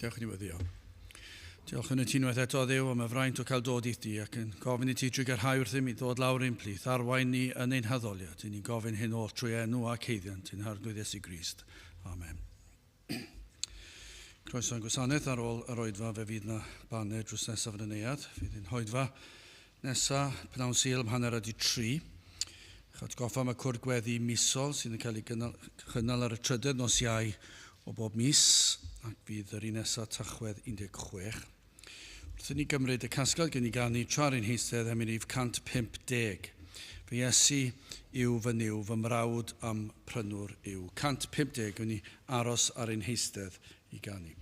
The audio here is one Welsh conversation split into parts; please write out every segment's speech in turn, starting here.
Gadewch i ni weddio. Diolch yn y ti unwaith eto, Dduw, am y fraint o cael dod i ti ac yn gofyn i ti drugarhau wrthym i ddod lawr ein plith, arwain ni yn ein haddoliad. I ni'n gofyn hyn oll trwy enw ac haeddiant ein Harglwydd Iesu Grist. Amen. Croeso i'n gwasanaeth ar ôl yr oedfa, fe fydd na baned drws nesaf yn y neuadd. Fydd ein hoedfa nesa pnawn Sul am 3:30. Eich atgoffa am y cwrdd gweddi misol sydd yn cael ei gynnal, chynnal ar y trydydd nos Iau o bob mis, ac fydd yr un nesaf Tachwedd 16. Wrth i ni gymryd y casgliad gen i ganu tra ar ein heistedd emyn rif 150. Fy Iesu yw fy Nuw, fy mrawd a'm prynwr yw. 150, gwn ni aros ar ein heistedd i ganu.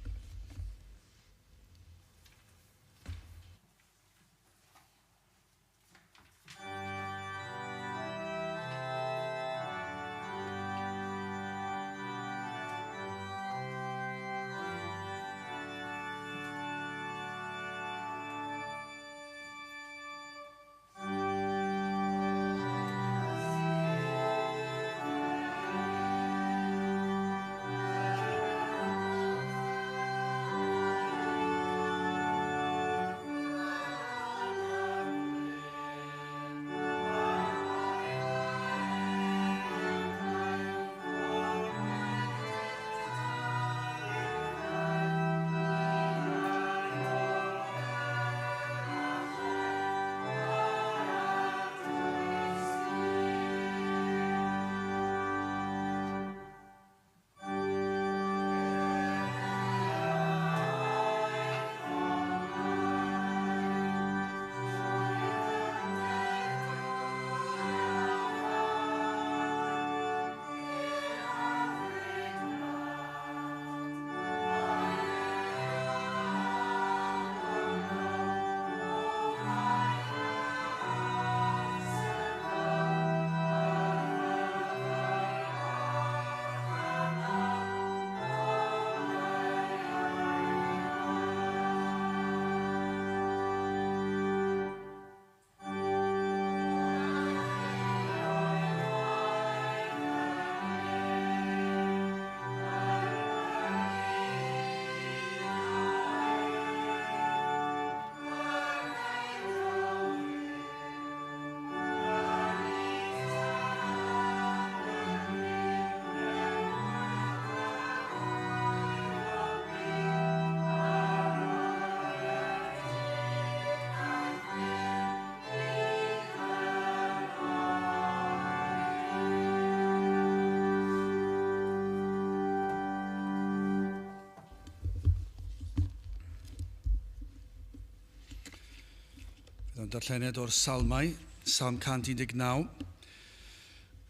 Bydd o'n darlleniad o'r Salmau, Salm 119,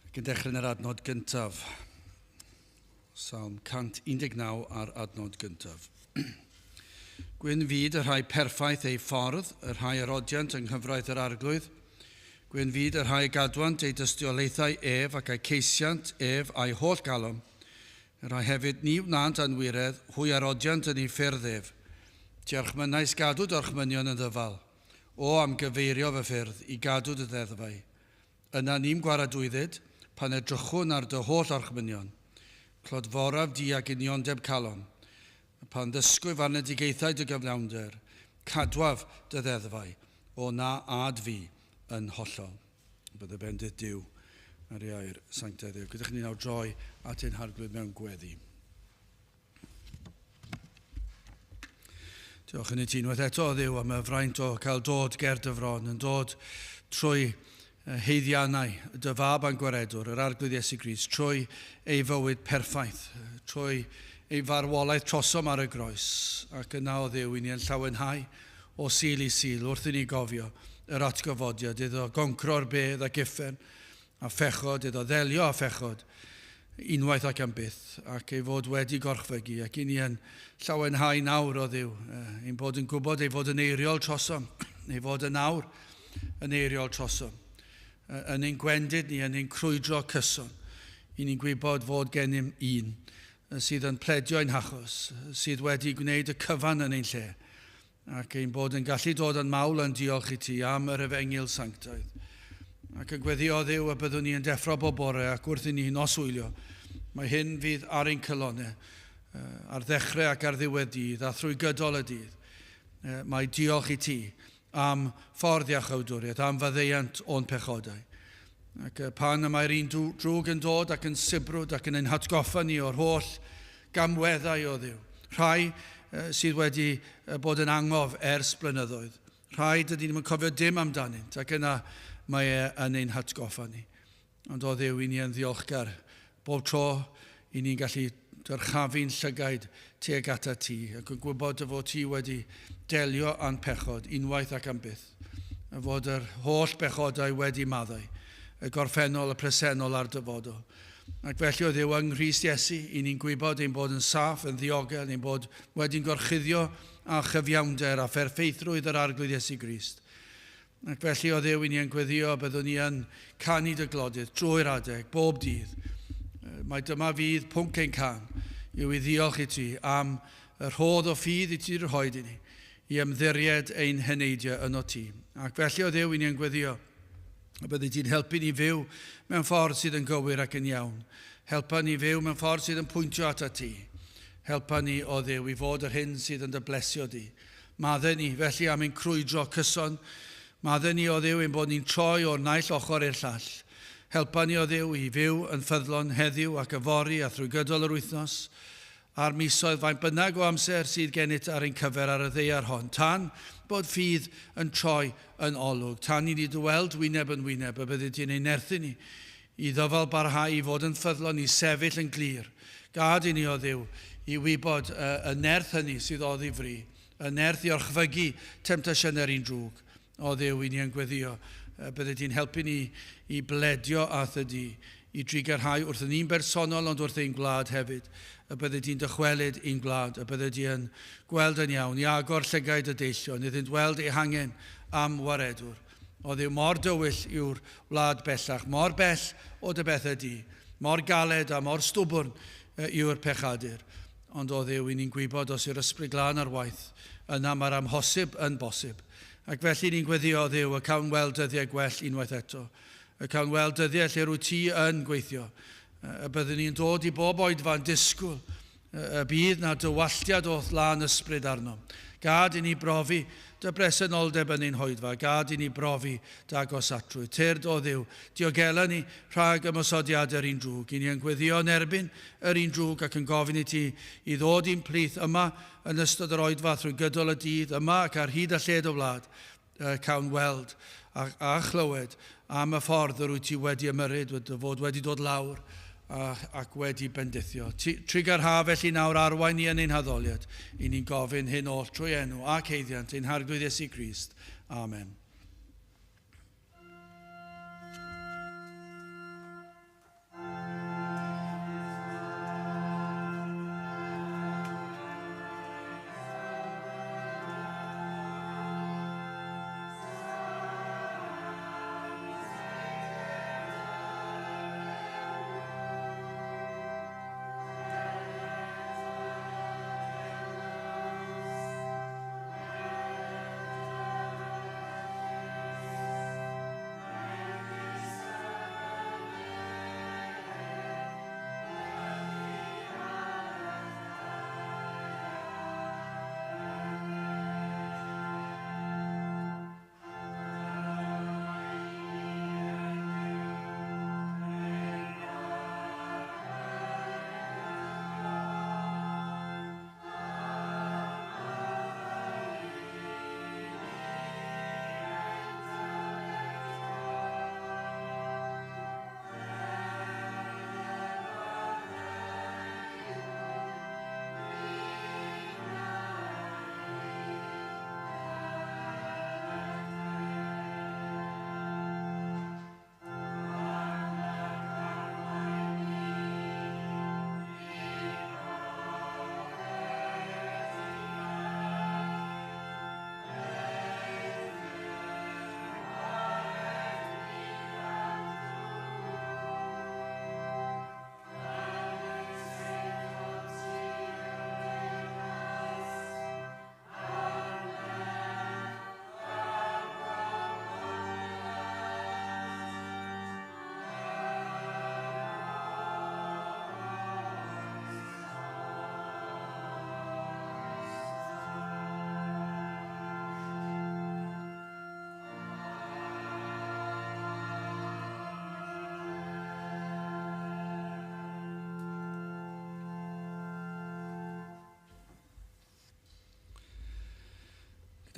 ac yn dechrau yn yr adnod gyntaf. Salm 119 a'r adnod gyntaf. Gwyn fyd y rhai perffaith eu ffordd, y rhai yr odiant yng nghyfraith yr Arglwydd. Gwyn fyd y rhai gadwant ei dystiolaethau ef ac eu ceisiant ef a'i holl galon. Y rhai hefyd ni wnânt anwiredd, hwy a'r odiant yn ei ffyrdd ef. Ti orchmynnais gadw dy orchmynion yn ddyfal. O, am gyfeirio fy ffyrdd i gadw dy ddeddfau. Yna ni'm gwaradwyddid, pan edrychwn ar dy holl orchmynion. Clodforaf di ag uniondeb calon. Pan ddysgwyf farnedigaethau dy gyflawnder, cadwaf dy ddeddfau, o na ad fi yn hollol. Bydde bendith Duw ar ei air sanctaidd ef. Gyda ni nawr droi at ein Harglwydd mewn gweddi. Diolch yn i ti unwaith eto, Dduw, am y fraint o cael dod ger dy fron, yn dod trwy heiddiannau dy fab a'n gwaredwr, yr Arglwydd Iesu Grist, trwy ei fywyd perffaith, trwy ei farwolaeth trosom ar y groes, ac yna o Dduw i ni yn llawenhau o Sul i Sul wrth i ni gofio yr atgyfodiad, iddo goncro'r bedd ac uffern a phechod, iddo ddelio â phechod unwaith ac am byth, ac ei fod wedi gorchfygu, ac i ni yn llawenhau nawr o Dduw, ein bod yn gwybod ei fod yn eiriol trosom, ei fod yn awr yn eiriol trosom, yn ein gwendid ni, yn ein crwydro cyson, i ni'n gwybod fod gennym un sydd yn pledio ein hachos, sydd wedi gwneud y cyfan yn ein lle, ac ein bod yn gallu dod yn mawl yn diolch i ti am yr efengyl sanctaidd. Ac yn gweddio Dduw y byddwn ni yn deffro bob bore ac wrth i ni noswylio, mae hyn fydd ar ein cylonau. Ar ddechrau ac ar ddiwedd dydd a thrwy gydol y dydd, mae diolch i ti am ffordd iachawdwriaeth, am faddeuant o'n pechodau. Ac pan y mae'r un drwg yn dod ac yn sibrwd ac yn ein hatgoffa ni o'r holl gamweddau o Dduw, rhai sydd wedi bod yn angof ers blynyddoedd, rhai dydyn ni ddim yn cofio dim amdanynt, ac yna mae e yn ein hatgoffa ni. Ond o Dduw, i ni yn ddiolchgar. Bob tro i ni'n gallu dyrchafu'n llygaid tuag atat ti, ac yn gwybod dy fod ti wedi delio â'n pechod unwaith ac am byth, y fod yr holl bechodau wedi maddau, y gorffennol, y presennol a'r dyfodol. Ac felly o Dduw yng Nghrist Iesu, i ni'n gwybod ein bod yn saff, yn ddiogel, ein bod wedi'n gorchuddio â chyfiawnder a pherffeithrwydd yr Arglwydd Iesu Grist. Ac felly o Dduw, i ni yn gweddio, byddwn ni yn canu dy glodydd drwy'r adeg, bob dydd. Mae dyma fydd pwnc ein cân, yw i ddiolch i ti am y rhodd o ffydd i ti rhoed i ni, i ymddiried ein heneidiau yno ti. Ac felly o Dduw, i ni yn gweddio, y byddi ti'n helpu ni fyw mewn ffordd sydd yn gywir ac yn iawn. Helpa ni fyw mewn ffordd sydd yn pwyntio atat ti. Helpa ni, o Dduw, i fod yr hyn sydd yn dy blesio di. Maddau ni, felly, am ein crwydro cyson. Maddau ni, o Dduw, ein bod ni'n troi o'r naill ochr i'r llall. Helpa ni, o Dduw, i fyw yn ffyddlon heddiw ac yfory a thrwy gydol yr wythnos a'r misoedd faint bynnag o amser sydd gennyt ar ein cyfer ar y ddaear hon, tan bod ffydd yn troi yn olwg, tan i ni dy weld wyneb yn wyneb, y byddi di'n ein nerthu ni i ddyfal barhau i fod yn ffyddlon, i sefyll yn glir. Gad i ni, o Dduw, i wybod y nerth hynny sydd oddi fri, y nerth i orchfygu temtasiynau'r un drwg. O Dduw, i ni yn gweddio, byddi di'n helpu ni i bledio â thy di, i drugarhau wrth ni'n bersonol ond wrth ein gwlad hefyd, y byddi di'n dychwelyd i'n gwlad, y byddi di yn gweld yn iawn, i agor llygaid y deillion, iddynt weld eu hangen am waredwr. O Dduw, mor dywyll yw'r wlad bellach, mor bell o dy bethau di, mor galed a mor stwbwrn yw'r pechadur. Ond o Dduw, i ni'n gwybod os yw'r ysbryd glân ar waith, yna mae'r amhosib yn bosib. Ac felly ni'n gweddio, o Dduw, y cawn weld dyddiau gwell unwaith eto. Y cawn weld dyddiau lle rwyt ti yn gweithio. Y byddwn ni'n dod i bob oedfa'n disgwyl y bydd na dywalltiad o'th lân ysbryd arno. Gad i ni brofi dy bresenoldeb yn ein hoedfa. Gad i ni brofi dy agosatrwydd. Tyrd, o Dduw, diogela ni rhag ymosodiadau'r un drwg. I ni yn gweddio yn erbyn yr un drwg ac yn gofyn i ti i ddod i'n plith yma yn ystod yr oedfa trwy gydol y dydd, yma ac ar hyd a lled y wlad, cawn weld a chlywed am y ffordd yr wyt ti wedi ymyrryd, dy fod wedi dod lawr ac wedi bendithio. Trugarha felly nawr arwain ni yn ein haddoliad, i ni'n gofyn hyn oll trwy enw ac haeddiant ein Harglwydd Iesu Grist. Amen.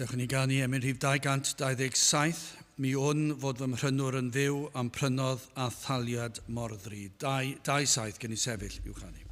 Dewch i ni ganu emyn rhif 227, Mi wn fod fy mhrynwr yn fyw a'm prynodd â thaliad mor ddrud. 2, 2, 7, gen i sefyll i'w chanu.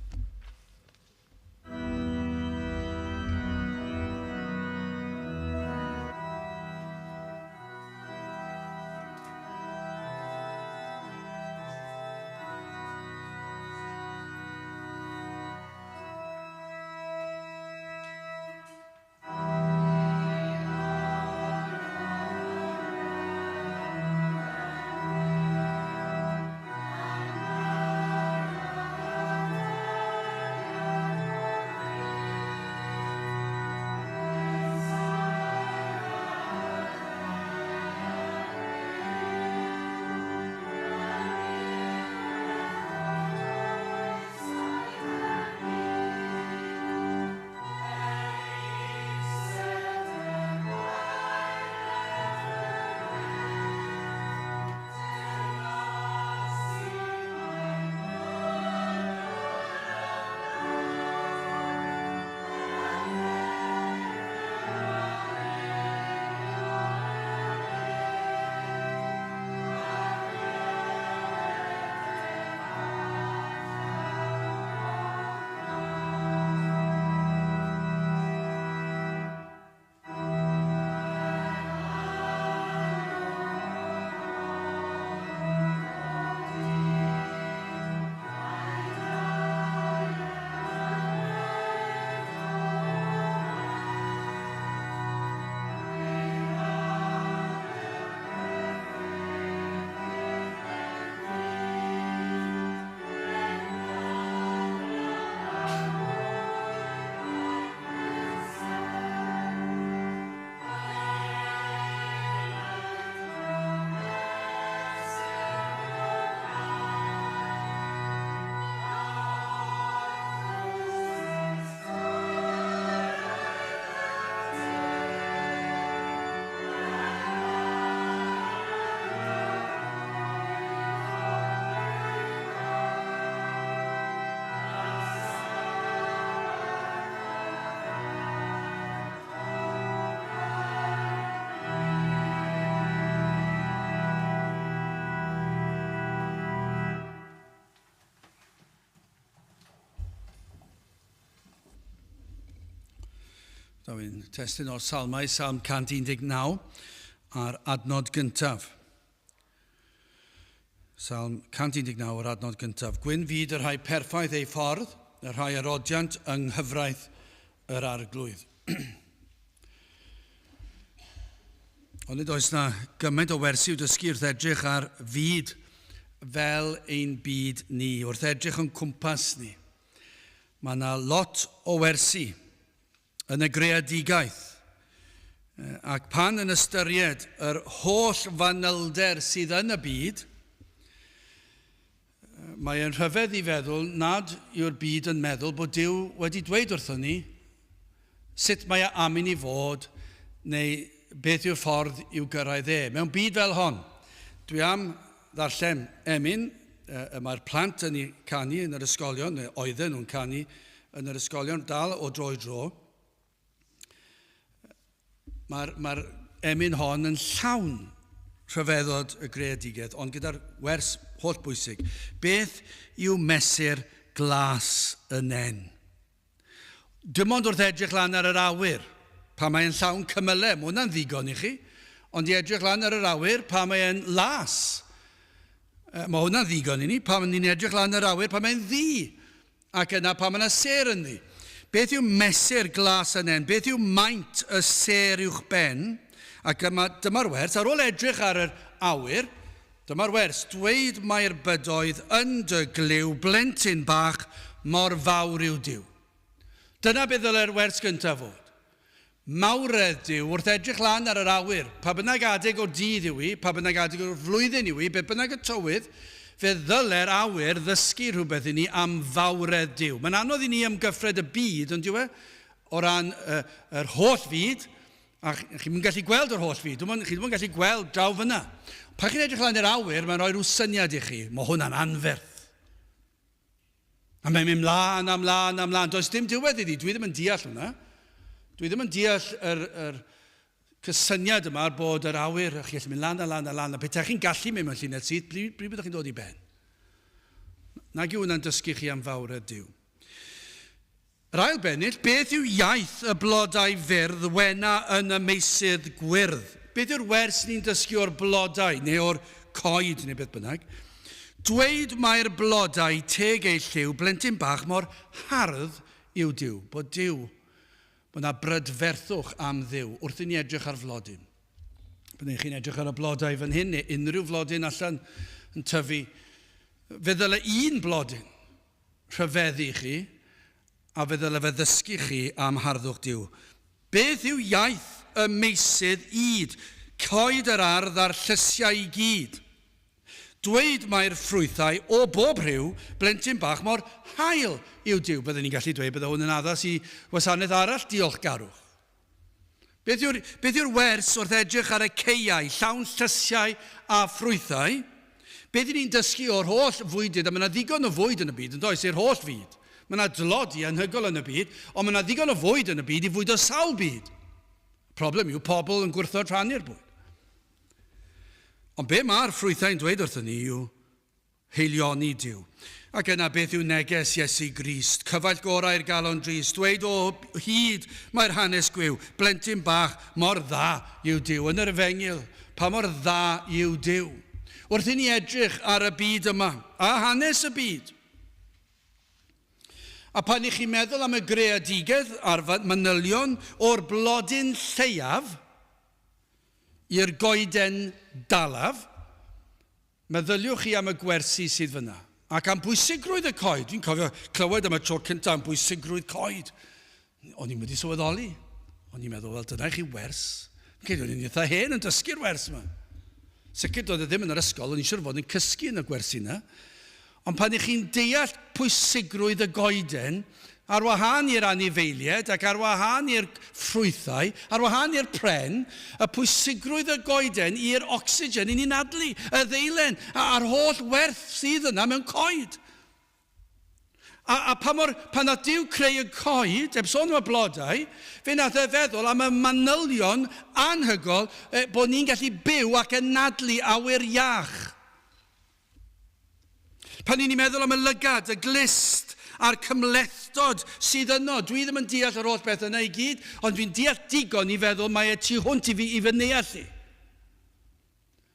Daw un testun o'r Salmau, Salm 119, a'r adnod gyntaf. Salm 119 o'r adnod gyntaf. Gwyn fyd y rhai perffaith ei ffordd, y rhai arodiant yng nghyfraith yr arglwydd. Ond nid oes na gymaint o wersi i'w dysgu wrth edrych ar fyd fel ein byd ni, wrth edrych o'n cwmpas ni. Mae yna lot o wersi yn y greadigaeth. Ac pan yn ystyried yr holl fanylder sydd yn y byd, mae e'n rhyfedd i feddwl nad yw'r byd yn meddwl bod Duw wedi dweud wrthon ni sut mae e am i ni fod neu beth yw'r ffordd i'w gyrraedd e. Mewn byd fel hon, dwi am ddarllen emyn y mae'r plant yn ei canu yn yr ysgolion, neu oedden nhw'n canu yn yr ysgolion dal o dro i dro. Mae'r mae emyn hon yn llawn rhyfeddod y greadigaeth, ond gyda'r wers holl bwysig. Beth yw mesur glas y nen? Dim ond wrth edrych lan ar yr awyr, pan mae'n llawn cymylau, mae hwnna'n ddigon i chi, ond i edrych lan ar yr awyr pan mae'n las, mae hwnna'n ddigon i ni, pan ni'n edrych lan ar yr awyr pan mae'n ddu, ac yna pan mae yna sêr ynddi. Beth yw mesur glas y nen? Beth yw maint y sêr uwch ben? Ac yma, dyma'r wers, ar ôl edrych ar yr awyr, Dyma'r wers, dweud mai'r bydoedd yn dy glyw, blentyn bach, mor fawr yw Duw. Dyna beth ddylai'r wers gyntaf fod. Mawredd Duw wrth edrych lan ar yr awyr, pa bynnag adeg o'r dydd yw hi, pa bynnag adeg o'r flwyddyn yw hi, be bynnag y tywydd, fe ddyle'r awyr ddysgu rhywbeth i ni am fawredd Duw. Mae'n anodd i ni amgyffred y byd, ond yw e, o ran y, yr holl fyd, A chi'n mynd gallu gweld yr holl fyd. Chi ddim yn gallu gweld draw fyna. Pan chi'n edrych lan i'r awyr, mae'n rhoi rhyw syniad i chi. Mae hwnna'n anferth. A mae'n mynd mlaen a mlaen a mlaen. Does dim diwedd iddi. Dwi ddim yn deall hwnna. Dwi ddim yn deall yr, yr Cysyniad yma bod yr awyr, chi'n gallu mynd lan a lan a lan, a petai chi'n gallu mynd mewn llinell syth, pryd, pryd byddwch chi'n dod i ben? Nag yw hwnna'n dysgu chi am fawredd Duw. Yr ail bennill, beth yw iaith y blodau fyrdd wena yn y meysydd gwyrdd? Beth yw'r wers ni'n dysgu o'r blodau, neu o'r coed, neu beth bynnag? Dweud mai'r blodau teg eu lliw, blentyn bach mor hardd yw Duw, bod Duw, bod 'na brydferthwch am Dduw wrth i ni edrych ar flodyn. Byddwn chi'n edrych ar y blodau fan hyn, neu unrhyw flodyn allan yn tyfu, fe ddyle un blodyn rhyfeddu chi, a fe ddyle fe ddysgu chi am harddwch Duw. Beth yw iaith y meysydd ŷd, coed yr ardd a'r llysiau i gyd? Dweud mai'r ffrwythau o bob rhyw, blentyn bach mor hael yw Duw. Bydden ni'n gallu dweud bydde hwn yn addas i wasanaeth arall diolchgarwch. Beth yw'r, beth yw'r wers wrth edrych ar y caeau llawn llysiau a ffrwythau? Beth y'n ni'n dysgu o'r holl fwydydd, a mae yna ddigon o fwyd yn y byd, yn does, i'r holl fyd. Mae yna dlodi anhygoel yn y byd, ond mae yna ddigon o fwyd yn y byd i fwydo sawl byd. Y problem yw pobl yn gwrthod rhannu'r bwyd. Ond be mae'r ffrwythau'n dweud wrthyn ni yw Haelioni Duw. Ac yna beth yw neges Iesu Grist, cyfaill gorau'r galon drist, dweud o hyd mae'r hanes gwiw, blentyn bach mor dda yw Duw. Yn yr Efengyl, pa mor dda yw Duw. Wrth i ni edrych ar y byd yma, a hanes y byd, a pan i chi'n meddwl am y greadigedd a'r manylion o'r blodyn lleiaf i'r goeden dalaf, Meddyliwch chi am y gwersi sydd fyna, ac am bwysigrwydd y coed. Dwi'n cofio clywed am y tro cyntaf am bwysigrwydd coed. O'n i'n wedi sylweddoli. O'n i'n meddwl, wel, dyna i chi wers. Fi'n credu o'n i'n eitha hen yn dysgu'r wers yma. Sicr doedd e ddim yn yr ysgol, o'n i'n siŵr fod yn cysgu yn y gwersi yna. Ond pan 'ych chi'n deall pwysigrwydd y goeden, ar wahân i'r anifeiliaid ac ar wahân i'r ffrwythau, ar wahân i'r pren, y pwysigrwydd y goeden i'r ocsigen i ni'n anadlu, y ddeilen, a'r holl werth sydd yna mewn coed. A, a pa mor, pan nath Duw creu y coed, heb sôn am y blodau, fe nath e feddwl am y manylion anhygoel eh, bod ni'n gallu byw ac anadlu awyr iach. Pan ni'n meddwl am y lygad, y glust a'r cymhlethdod sydd yno, dwi ddim yn deall yr holl beth yna i gyd, ond dwi'n deall digon i feddwl mae e tu hwnt i fi i fy neall i.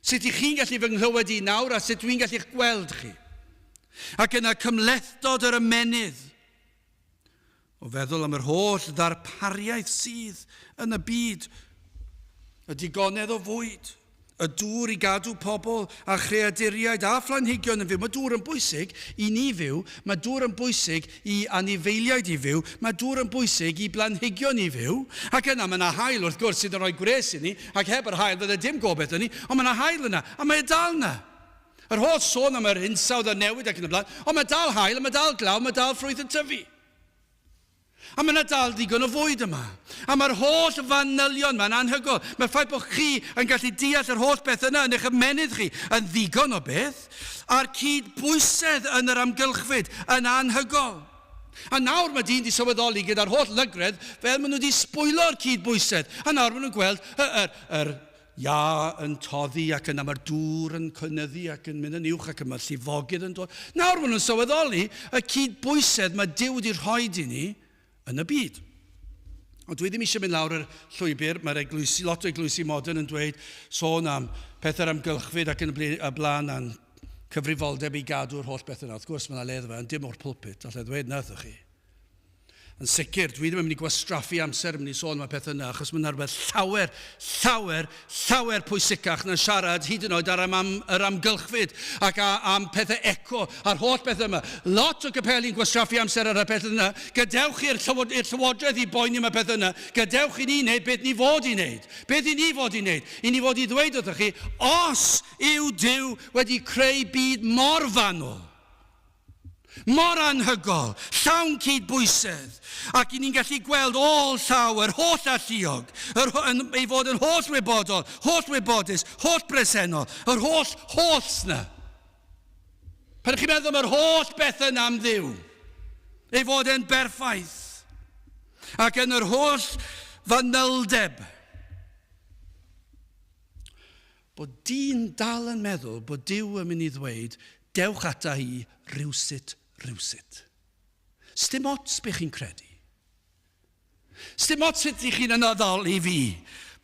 Sut i chi'n gallu fy nghlywed i nawr a sut dwi'n gallu'ch gweld chi. Ac yna cymhlethdod yr ymennydd. O feddwl am yr holl ddarpariaeth sydd yn y byd, y digonedd o fwyd, y dŵr i gadw pobl a chreaduriaid a phlanhigion yn fyw. Mae dŵr yn bwysig i ni fyw, mae dŵr yn bwysig i anifeiliaid i fyw, mae dŵr yn bwysig i blanhigion i fyw. Ac yna mae yna haul wrth gwrs sydd yn rhoi gwres i ni, ac heb yr haul fydde dim gobaith yn ni, ond mae yna haul yna, a mae e dal yna. Yr holl sôn am yr hinsawdd a newid ac yn y blaen, ond mae dal haul, mae dal glaw, mae dal ffrwyth yn tyfu. A mae yna dal ddigon o fwyd yma. A mae'r holl fanylion yma'n anhygoel. Mae'r ffaith bod chi yn gallu deall yr holl beth yna yn eich ymennydd chi yn ddigon o beth. A'r cyd-bwysedd yn yr amgylchfyd yn anhygoel. A nawr mae dyn di sylweddoli gyda'r holl lygredd fel maen nhw wedi sbwylo'r cyd-bwysedd. A nawr maen nhw'n gweld yr, yr, yr Iâ yn toddi ac yna mae'r dŵr yn cynyddu ac yn mynd yn uwch ac mae'r llifogydd yn dod. Nawr maen nhw'n sylweddoli y cydbwysedd mae Duw wedi rhoi i ni yn y byd. Ond dwi ddim eisiau mynd lawr yr llwybr, mae'r eglwysi, lot o eglwysi modern yn dweud sôn am pethau'r amgylchfyd ac yn y blaen a'n cyfrifoldeb i gadw'r holl beth yna. Wrth gwrs mae yna le iddo fe, ond dim o'r pulpit, allai ddweud na wrthoch chi. Yn sicr, dwi ddim yn mynd i gwastraffu amser yn mynd i sôn am y peth yna, achos mae yna rhywbeth llawer, llawer, llawer pwysicach na siarad hyd yn oed ar am, am yr amgylchfyd ac a, am pethau eco a'r holl beth yma. Lot o gapeli'n gwastraffu amser ar y peth yna. Gadewch i'r llywod, llywodraeth i boeni am y peth yna. Gadewch i ni wneud beth ni fod i wneud. Beth i ni fod i wneud? I ni fod i ddweud wrthych chi, os yw Duw wedi creu byd mor fanwl, Mor anhygoel, llawn cyd-bwysedd, ac i ni'n gallu gweld ôl llaw yr holl alluog, yr, yn, ei fod yn holl wybodol, holl wybodus, holl bresennol, yr holl holl na. Pan ych chi'n meddwl am yr holl beth yna am Dduw, ei fod e'n berffaith, ac yn yr holl fanyldeb. Bod dyn dal yn meddwl bod Duw yn mynd i ddweud, dewch ata i rywsut, rywsut. Sdim ots be chi'n credu. Sdim ots sut ych chi'n addoli fi.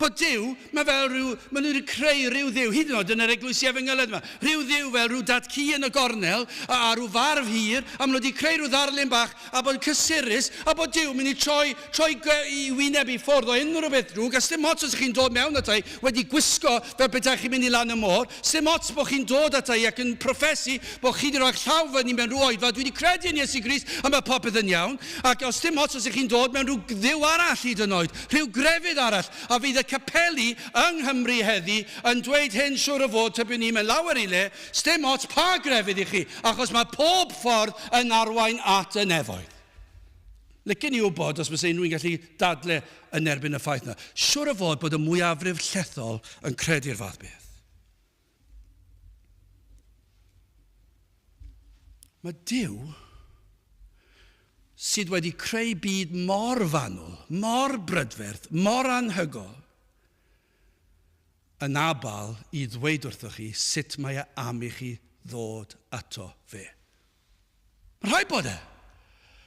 Bod Duw, mae fel rhyw, maen nhw wedi creu rhyw dduw, hyd yn oed yn yr eglwysi efengylaidd yma, rhyw dduw fel rhyw dad cu yn y gornel, a, a rhyw farf hir, a maen nhw wedi creu rhyw ddarlun bach, a bod yn cysurus, a bod Duw mynd i troi, troi i wyneb i ffwrdd o unrhyw beth drwg, a sdim ots os ych chi'n dod mewn ata i wedi gwisgo fel petai chi'n mynd i lan y môr, sdim ots bod chi'n dod ata i ac yn proffesu bod chi wedi rhoi'ch llaw fyny mewn rhyw oedfa, dwi wedi credu yn Iesu Grist a mae popeth yn iawn, ac os dim ots os ych chi'n dod mewn rhyw dduw arall hyd yn oed, rhyw grefydd arall, a fydd y capeli yng Nghymru heddi yn dweud hyn siŵr o fod, tybiwn i, mewn lawer i le, sdim ots pa grefydd i chi, achos mae pob ffordd yn arwain at y nefoedd. Licen i wybod os fysa unrhywun gallu dadle yn erbyn y ffaith 'na. Siwr o fod bod y mwyafrif llethol yn credu'r fath beth. Mae Duw sydd wedi creu byd mor fanwl, mor brydferth, mor anhygol, yn abal i ddweud wrthoch chi sut mae e am i chi ddod ato fe. Mae'n rhaid bod e.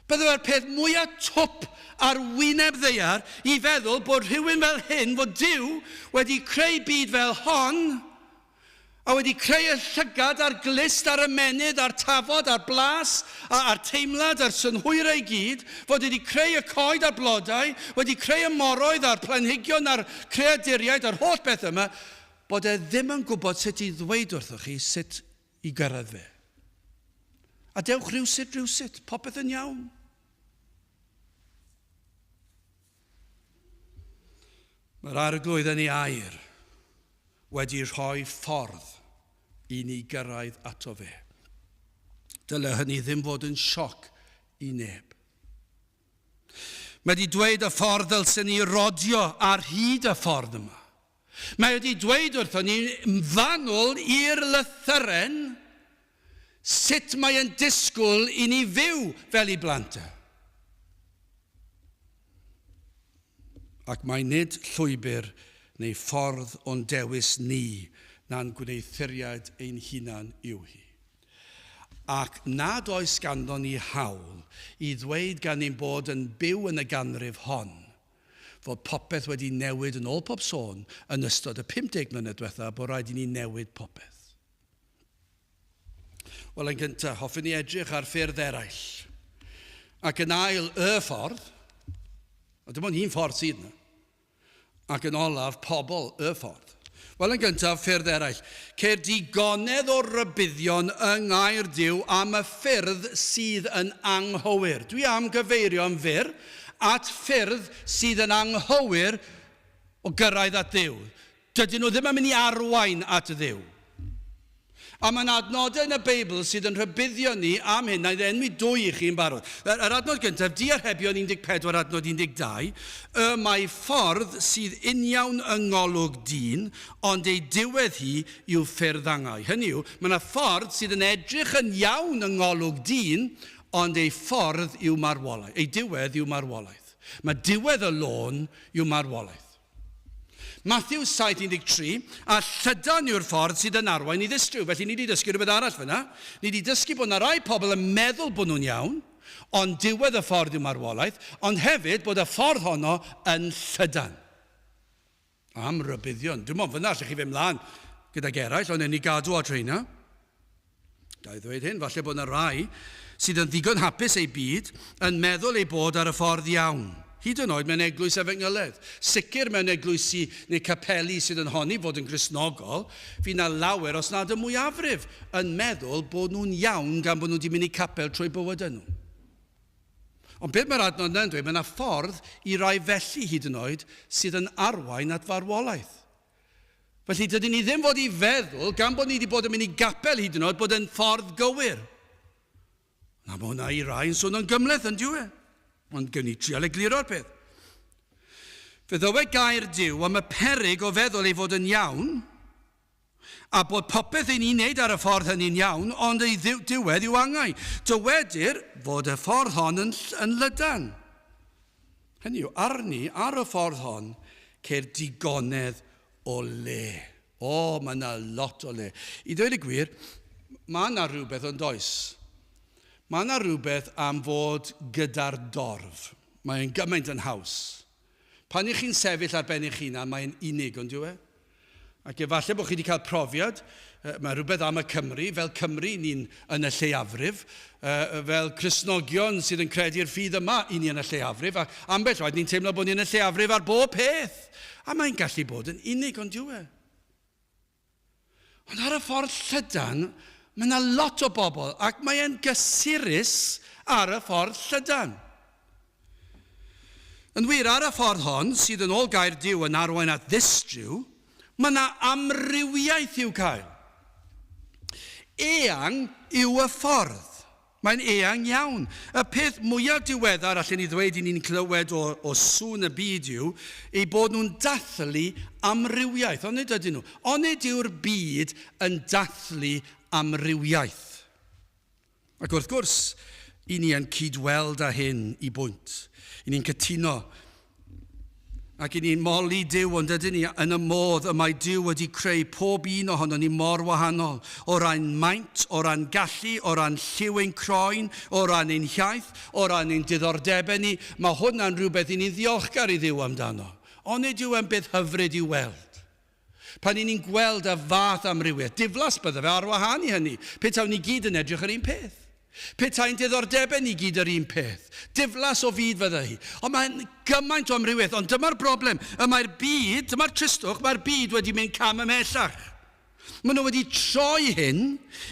Bydde fe'r peth mwyaf twp ar wyneb ddaear i feddwl bod rhywun fel hyn, fod Duw wedi creu byd fel hon, a wedi creu y llygad a'r glust a'r ymennydd a'r tafod a'r blas a'r teimlad a'r synhwyrau i gyd, fod wedi creu y coed a'r blodau, wedi creu y moroedd a'r planhigion a'r creaduriaid a'r holl beth yma, bod e ddim yn gwybod sut i ddweud wrthoch chi sut i gyrraedd fe. A dewch rywsut, rywsut, popeth yn iawn. Mae'r arglwydd yn ei air wedi rhoi ffordd i ni gyrraedd ato fe. Dyle hynny ddim fod yn sioc i neb. Mae wedi dweud y ffordd ddylsen ni rodio ar hyd y ffordd yma. Mae wedi dweud wrthon ni fanwl i'r lythyren sut mae e'n disgwyl i ni fyw fel ei blant e. Ac mae nid llwybr neu ffordd o'n dewis ni na'n gwneuthuriad ein hunan yw hi. Ac nad oes ganddon ni hawl i ddweud gan ein bod yn byw yn y ganrif hon fod popeth wedi newid yn ôl pob sôn yn ystod y 50 mlynedd diwetha bod rhaid i ni newid popeth. Wel, yn gyntaf, hoffwn ni edrych ar ffyrdd eraill. Ac yn ail, y ffordd, a dim ond un ffordd sydd yna, ac yn olaf, pobl y ffordd. Wel, yn gyntaf, ffyrdd eraill. Ceir digonedd o rybuddion yng Ngair Duw am y ffyrdd sydd yn anghywir. Dwi am gyfeirio'n fyr at ffyrdd sydd yn anghywir o gyrraedd at Dduw. Dydyn nhw ddim yn mynd i arwain at Dduw. A mae yna adnodau yn y Beibl sydd yn rhybuddio ni am hyn. Na i enwi dwy i chi yn barod. Yr, yr adnod gyntaf, Diarhebion 14 adnod 12, y mae ffordd sydd uniawn yng ngolwg dyn, ond ei diwedd hi yw ffyrdd angau. Hynny yw, mae yna ffordd sydd yn edrych yn iawn yng ngolwg dyn, ond ei ffordd yw marwolaeth. Ei diwedd yw marwolaeth. Mae diwedd y lôn yw marwolaeth. Mathew 7:13, a llydan yw'r ffordd sydd yn arwain i ddistryw. Felly ni wedi dysgu rhywbeth arall fyna. Ni wedi dysgu bod yna rai pobl yn meddwl bod nhw'n iawn, ond diwedd y ffordd yw marwolaeth, ond hefyd bod y ffordd honno yn llydan. Am rybuddion. Dim ond fyna allech chi fynd mlaen gydag eraill, ond ni gadw at rheina. Ga i ddweud hyn, falle bod yna rai sydd yn ddigon hapus eu byd yn meddwl eu bod ar y ffordd iawn. Hyd yn oed mewn eglwys efengyledd. Sicr mewn eglwysi neu capeli sydd yn honni fod yn Gristnogol, fydd 'na lawer, os nad y mwyafrif, yn meddwl bod nhw'n iawn gan bod nhw wedi mynd i capel trwy bywydau nhw. Ond beth mae'r adnod yna'n dweud, mae yna ffordd i rai felly hyd yn oed sydd yn arwain at farwolaeth. Felly dydyn ni ddim fod i feddwl, gan bod ni wedi bod yn mynd i gapel hyd yn oed, bod yn ffordd gywir. Na, mae hwnna i rai yn swnio'n gymhleth, yn dyw e? Ond gewn ni trial egluro'r peth. Fe ddywed gair Duw am y peryg o feddwl ei fod yn iawn, a bod popeth ei ni'n wneud ar y ffordd hynny'n iawn, ond ei diwedd yw angau. Dywedir fod y ffordd hon yn, yn lydan. Hynny yw, arni, ar y ffordd hon, ceir digonedd o le, O, mae yna lot o le. I ddweud y gwir, mae yna rhywbeth yn does. Mae yna rhywbeth am fod gyda'r dorf. Mae'n gymaint yn haws. Pan ych chi'n sefyll ar ben eich hunan, mae'n unig, ond yw e? Ac efallai bod chi wedi cael profiad, mae rhywbeth am y Cymry, fel Cymry ni'n yn y lleiafrif, fel Cristnogion sydd yn credu'r ffydd yma, i ni yn y lleiafrif, ac ambell waith ni'n teimlo bod ni'n y lleiafrif ar bob peth. A mae'n gallu bod yn unig, ond yw e? Ond ar y ffordd llydan, mae yna lot o bobl, ac mae e'n gysurus ar y ffordd llydan. Yn wir, ar y ffordd hon, sydd yn ôl gair Duw yn arwain at ddistryw, mae yna amrywiaeth i'w cael. Eang yw y ffordd. Mae'n eang iawn. Y peth mwyaf diweddar allen ni ddweud i ni'n clywed o, o sŵn y byd yw eu bod nhw'n dathlu amrywiaeth. Onid ydyn nhw? Onid yw'r byd yn dathlu amrywiaeth? Ac wrth gwrs, i ni yn cyd-weld â hyn i bwynt. I ni'n cytuno ac i ni'n moli Duw, ond ydyn ni yn y modd y mae Duw wedi creu pob un ohono ni mor wahanol, o ran maint, o ran gallu, o ran lliw ein croen, o ran ein hiaith, o ran ein diddordebau ni. Mae hwnna'n rhywbeth i ni'n ddiolchgar i Dduw amdano. Onid yw e'n beth hyfryd i'w weld? Pan 'y ni'n gweld y fath amrywiaeth, diflas bydde fe ar wahân i hynny, petawn ni gyd yn edrych yr un peth. Petai'n diddordebau ni gyd yr un peth. Diflas o fyd fydde hi. Ond mae'n gymaint o amrywiaeth. Ond dyma'r broblem. Y mae'r byd, dyma'r tristwch, mae'r byd wedi mynd cam ymhellach. Maen nhw wedi troi hyn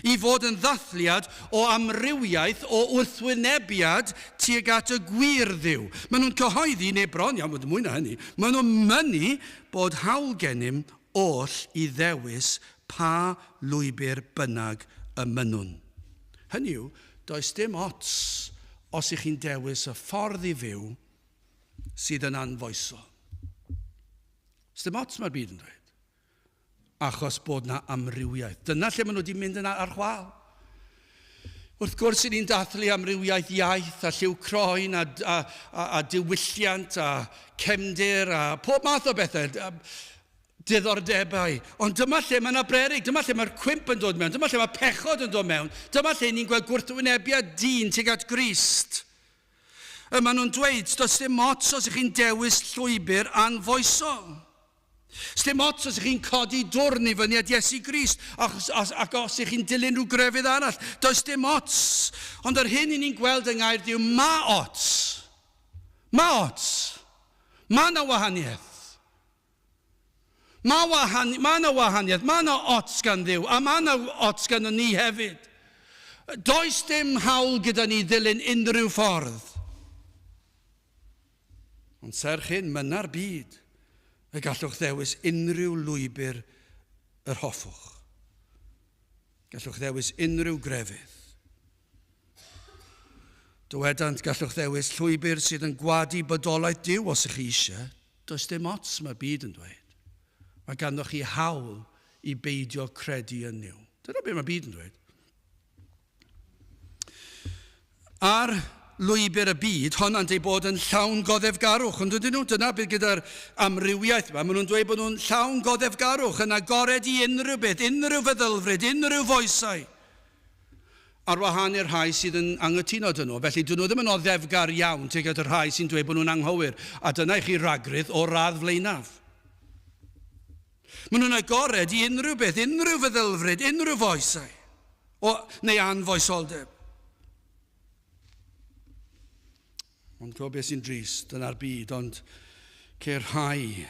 i fod yn ddathliad o amrywiaeth o wrthwynebiad tuag at y gwir Dduw. Maen nhw'n cyhoeddi, neu bron iawn, mwy na hynny, maen nhw'n mynnu bod hawl gennym oll i ddewis pa lwybr bynnag y mynnwn. Hynny yw, does dim ots os ych chi'n dewis y ffordd i fyw sydd yn anfoesol. Sdim ots, mae'r byd yn dweud. Achos bod 'na amrywiaeth. Dyna lle maen nhw wedi mynd yn ar chwâl. Wrth gwrs, i ni'n dathlu amrywiaeth iaith a lliw croen a, a, a, a diwylliant a cefndir a pob math o bethau, diddordebau. Ond dyma lle mae yna brerig, dyma lle mae'r cwymp yn dod mewn, dyma lle mae pechod yn dod mewn, dyma lle ni'n gweld gwrthwynebiad dyn tuag at Grist. Y maen nhw'n dweud, does dim ots os ych chi'n dewis llwybr anfoesol. Sdim ots os ych chi'n codi dwrn i fyny at Iesu Grist ac os, ac os ych chi'n dilyn rhyw grefydd arall. Does dim ots. Ond yr hyn i ni'n gweld yng Ngair Duw, mae ots. Mae ots. Mae yna wahaniaeth. Mae, wahan, mae yna wahaniaeth, mae yna ots gan Dduw, a mae yna ots gan ni hefyd. Does dim hawl gyda ni ddilyn unrhyw ffordd. Ond serch hyn, mynna'r byd y gallwch ddewis unrhyw lwybr yr hoffwch. Gallwch ddewis unrhyw grefydd. Dywedant, gallwch ddewis llwybr sydd yn gwadu bodolaeth Duw os ych chi eisiau. Does dim ots, mae'r byd yn dweud. Mae ganddoch chi hawl i beidio credu yn Nuw. Dyna beth mae'r byd yn dweud. Ar lwybr y byd, honnant eu bod yn llawn goddefgarwch, ond ydyn nhw? Dyna beth gyda'r amrywiaeth yma. Maen nhw'n dweud bod nhw'n llawn goddefgarwch, yn agored i unrhyw beth, unrhyw feddylfryd, unrhyw foesau. Ar wahân i'r rhai sydd yn anghytuno dyn nhw. Felly, dyn nhw ddim yn oddefgar iawn tuag at y rhai sy'n dweud bod nhw'n anghywir. A dyna i chi ragrith o'r radd flaenaf. Maen nhw'n agored i unrhyw beth, unrhyw feddylfryd, unrhyw foesau, o, neu anfoesoldeb. Ond gwybod beth sy'n drist, dyna'r byd, ond ceir rhai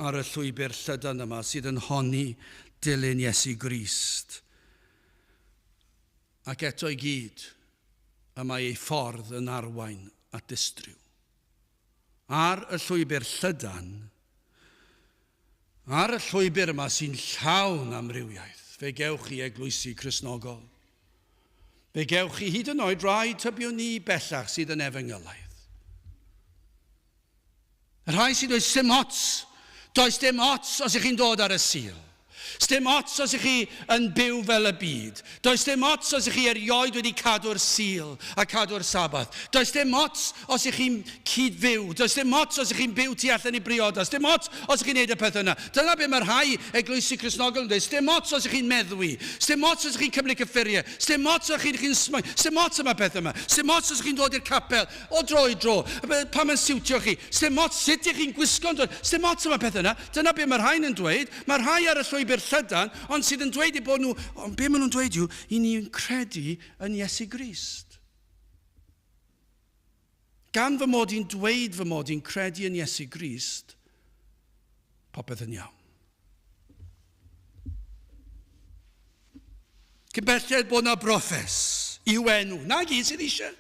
ar y llwybr llydan yma sydd yn honni dilyn Iesu Grist. Ac eto i gyd, y mae ei ffordd yn arwain at distryw. Ar y llwybr llydan, Ar y llwybr yma sy'n llawn amrywiaeth, fe gewch chi eglwysi Cristnogol. Fe gewch chi hyd yn oed rai tybiwn ni bellach sydd yn efengylaidd. Y rhai sy'n dweud, sim ots, does dim ots os ych chi'n dod ar y Sul. Sdim ots os ych chi yn byw fel y byd. Does dim ots os ych chi erioed wedi cadw'r Sul a cadw'r Sabath. Does dim ots os ych chi'n cyd-fyw. Does dim ots os ych chi'n byw tu allan i briodas. Dim ots os ych chi'n neud y peth yna. Dyna be mae rhai eglwysi Cristnogol yn dweud. Sdim ots os ych chi'n meddwi. Sdim ots os ych chi'n cymryd cyffuriau. Sdim ots os ych chi'n smygu. Sdim ots am y peth yma. Sdim ots os ych chi'n dod i'r capel o dro i dro. Pan mae'n siwtio chi. Sdim ots sut ych chi'n gwisgo'n dod. Sdim ots am y peth yna. Dyna be mae rhain yn dweud. Mae rhai ar y llwybr llydan, ond sydd yn dweud eu bod nhw, ond be maen nhw'n dweud yw, i ni'n credu yn Iesu Grist. Gan fy mod i'n dweud fy mod i'n credu yn Iesu Grist, popeth yn iawn. Cyn belled bod 'na broffes i'w enw. Na gyd sydd eisiau.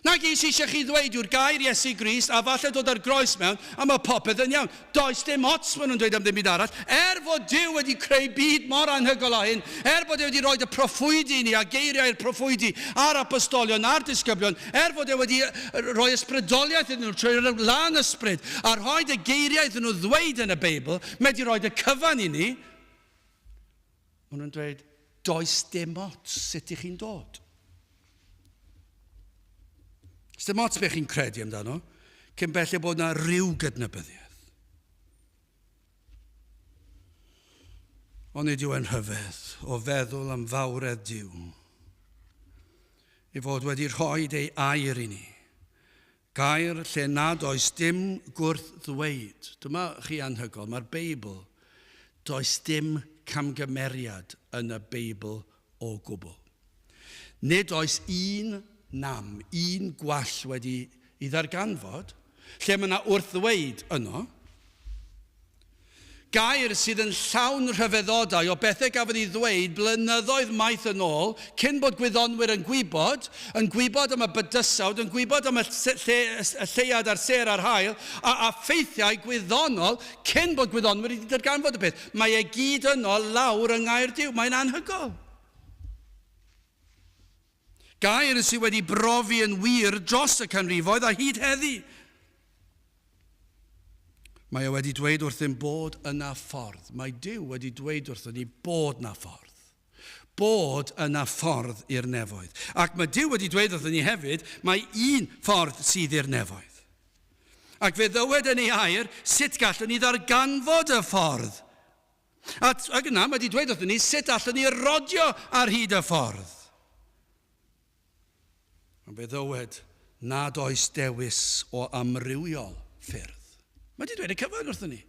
Na gyd sydd eisiau chi ddweud yw'r gair Iesu Grist a falle dod â'r groes mewn a mae popeth yn iawn. Does dim ots maen nhw'n dweud am ddim byd arall. Er fod Duw wedi creu byd mor anhygoel â hyn, er bod e wedi rhoi y proffwydi i ni a geiriau'r proffwydi a'r apostolion a'r disgyblion, er fod e wedi rhoi ysbrydoliaeth iddyn nhw trwy'r lân ysbryd a rhoi y geiriau iddyn nhw ddweud yn y Beibl, mae wedi rhoi y cyfan i ni, Maen nhw'n dweud, does dim ots sut ych chi'n dod. Dim ots beth chi'n credu amdano, cyn belled bod yna rhyw gydnabyddiaeth. Ond nid yw e'n rhyfedd o feddwl am fawredd Duw ei fod wedi rhoi ei air i ni. Gair lle nad oes dim gwrth-ddweud. Dyma chi anhygoel, mae'r Beibl, does dim camgymeriad yn y Beibl o gwbl. Nid oes un nam, un gwall wedi i ddarganfod, lle mae yna wrth-ddweud yno. Gair sydd yn llawn rhyfeddodau o bethau gafodd ei ddweud blynyddoedd maith yn ôl, cyn bod gwyddonwyr yn gwybod, yn gwybod am y bydysawd, yn gwybod am y lle, y lleuad a'r sêr a'r haul, a, a ffeithiau gwyddonol cyn bod gwyddonwyr wedi darganfod y peth. Mae e gyd yno lawr yng Ngair Duw. Mae'n anhygoel. Gair sydd wedi brofi yn wir dros y canrifoedd a hyd heddi. Mae e wedi dweud wrthym bod yna ffordd. Mae Duw wedi dweud wrthyn ni bod yna ffordd. Bod yna ffordd i'r nefoedd. Ac mae Duw wedi dweud wrthyn ni hefyd, mae un ffordd sydd i'r nefoedd. Ac fe ddywed yn ei air sut gallwn ni ddarganfod y ffordd. A, ac yna, mae wedi dweud wrthyn ni sut allwn ni rodio ar hyd y ffordd. Ond fe ddywed nad oes dewis o amrywiol ffyrdd. Mae wedi dweud y cyfan wrthyn ni.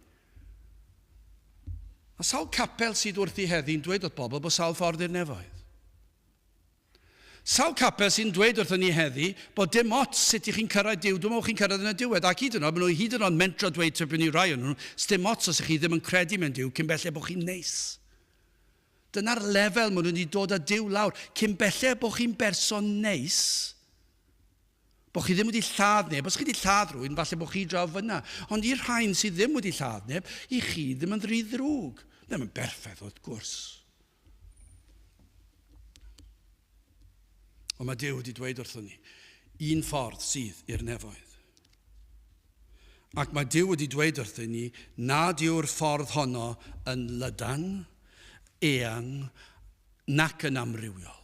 A sawl capel sydd wrthi heddi'n dweud wrth bobl bod sawl ffordd i'r nefoedd. Sawl capel sy'n dweud wrthyn ni heddi bod dim ots sut ych chi'n cyrraedd Duw, dwi'n meddwl chi'n cyrraedd yn y diwedd. Ac hyd yn oed, maen nhw hyd yn oed mentro dweud tipyn i rai o'n nhw, dim ots os ych chi ddim yn credu mewn Duw cyn belled bod chi'n neis. Dyna'r lefel maen nhw wedi dod â Duw lawr. Cyn belled bod chi'n berson neis, bod chi ddim wedi lladd neb. Os chi wedi lladd rhywun, falle bod chi draw fyna. Ond i'r rhain sydd ddim wedi lladd neb, i chi ddim yn rhy ddrwg. Ddim yn berffaith, wrth gwrs. Ond mae Duw wedi dweud wrthon ni, un ffordd sydd i'r nefoedd. Ac mae Duw wedi dweud wrthyn ni nad yw'r ffordd honno yn lydan, eang, nac yn amrywiol.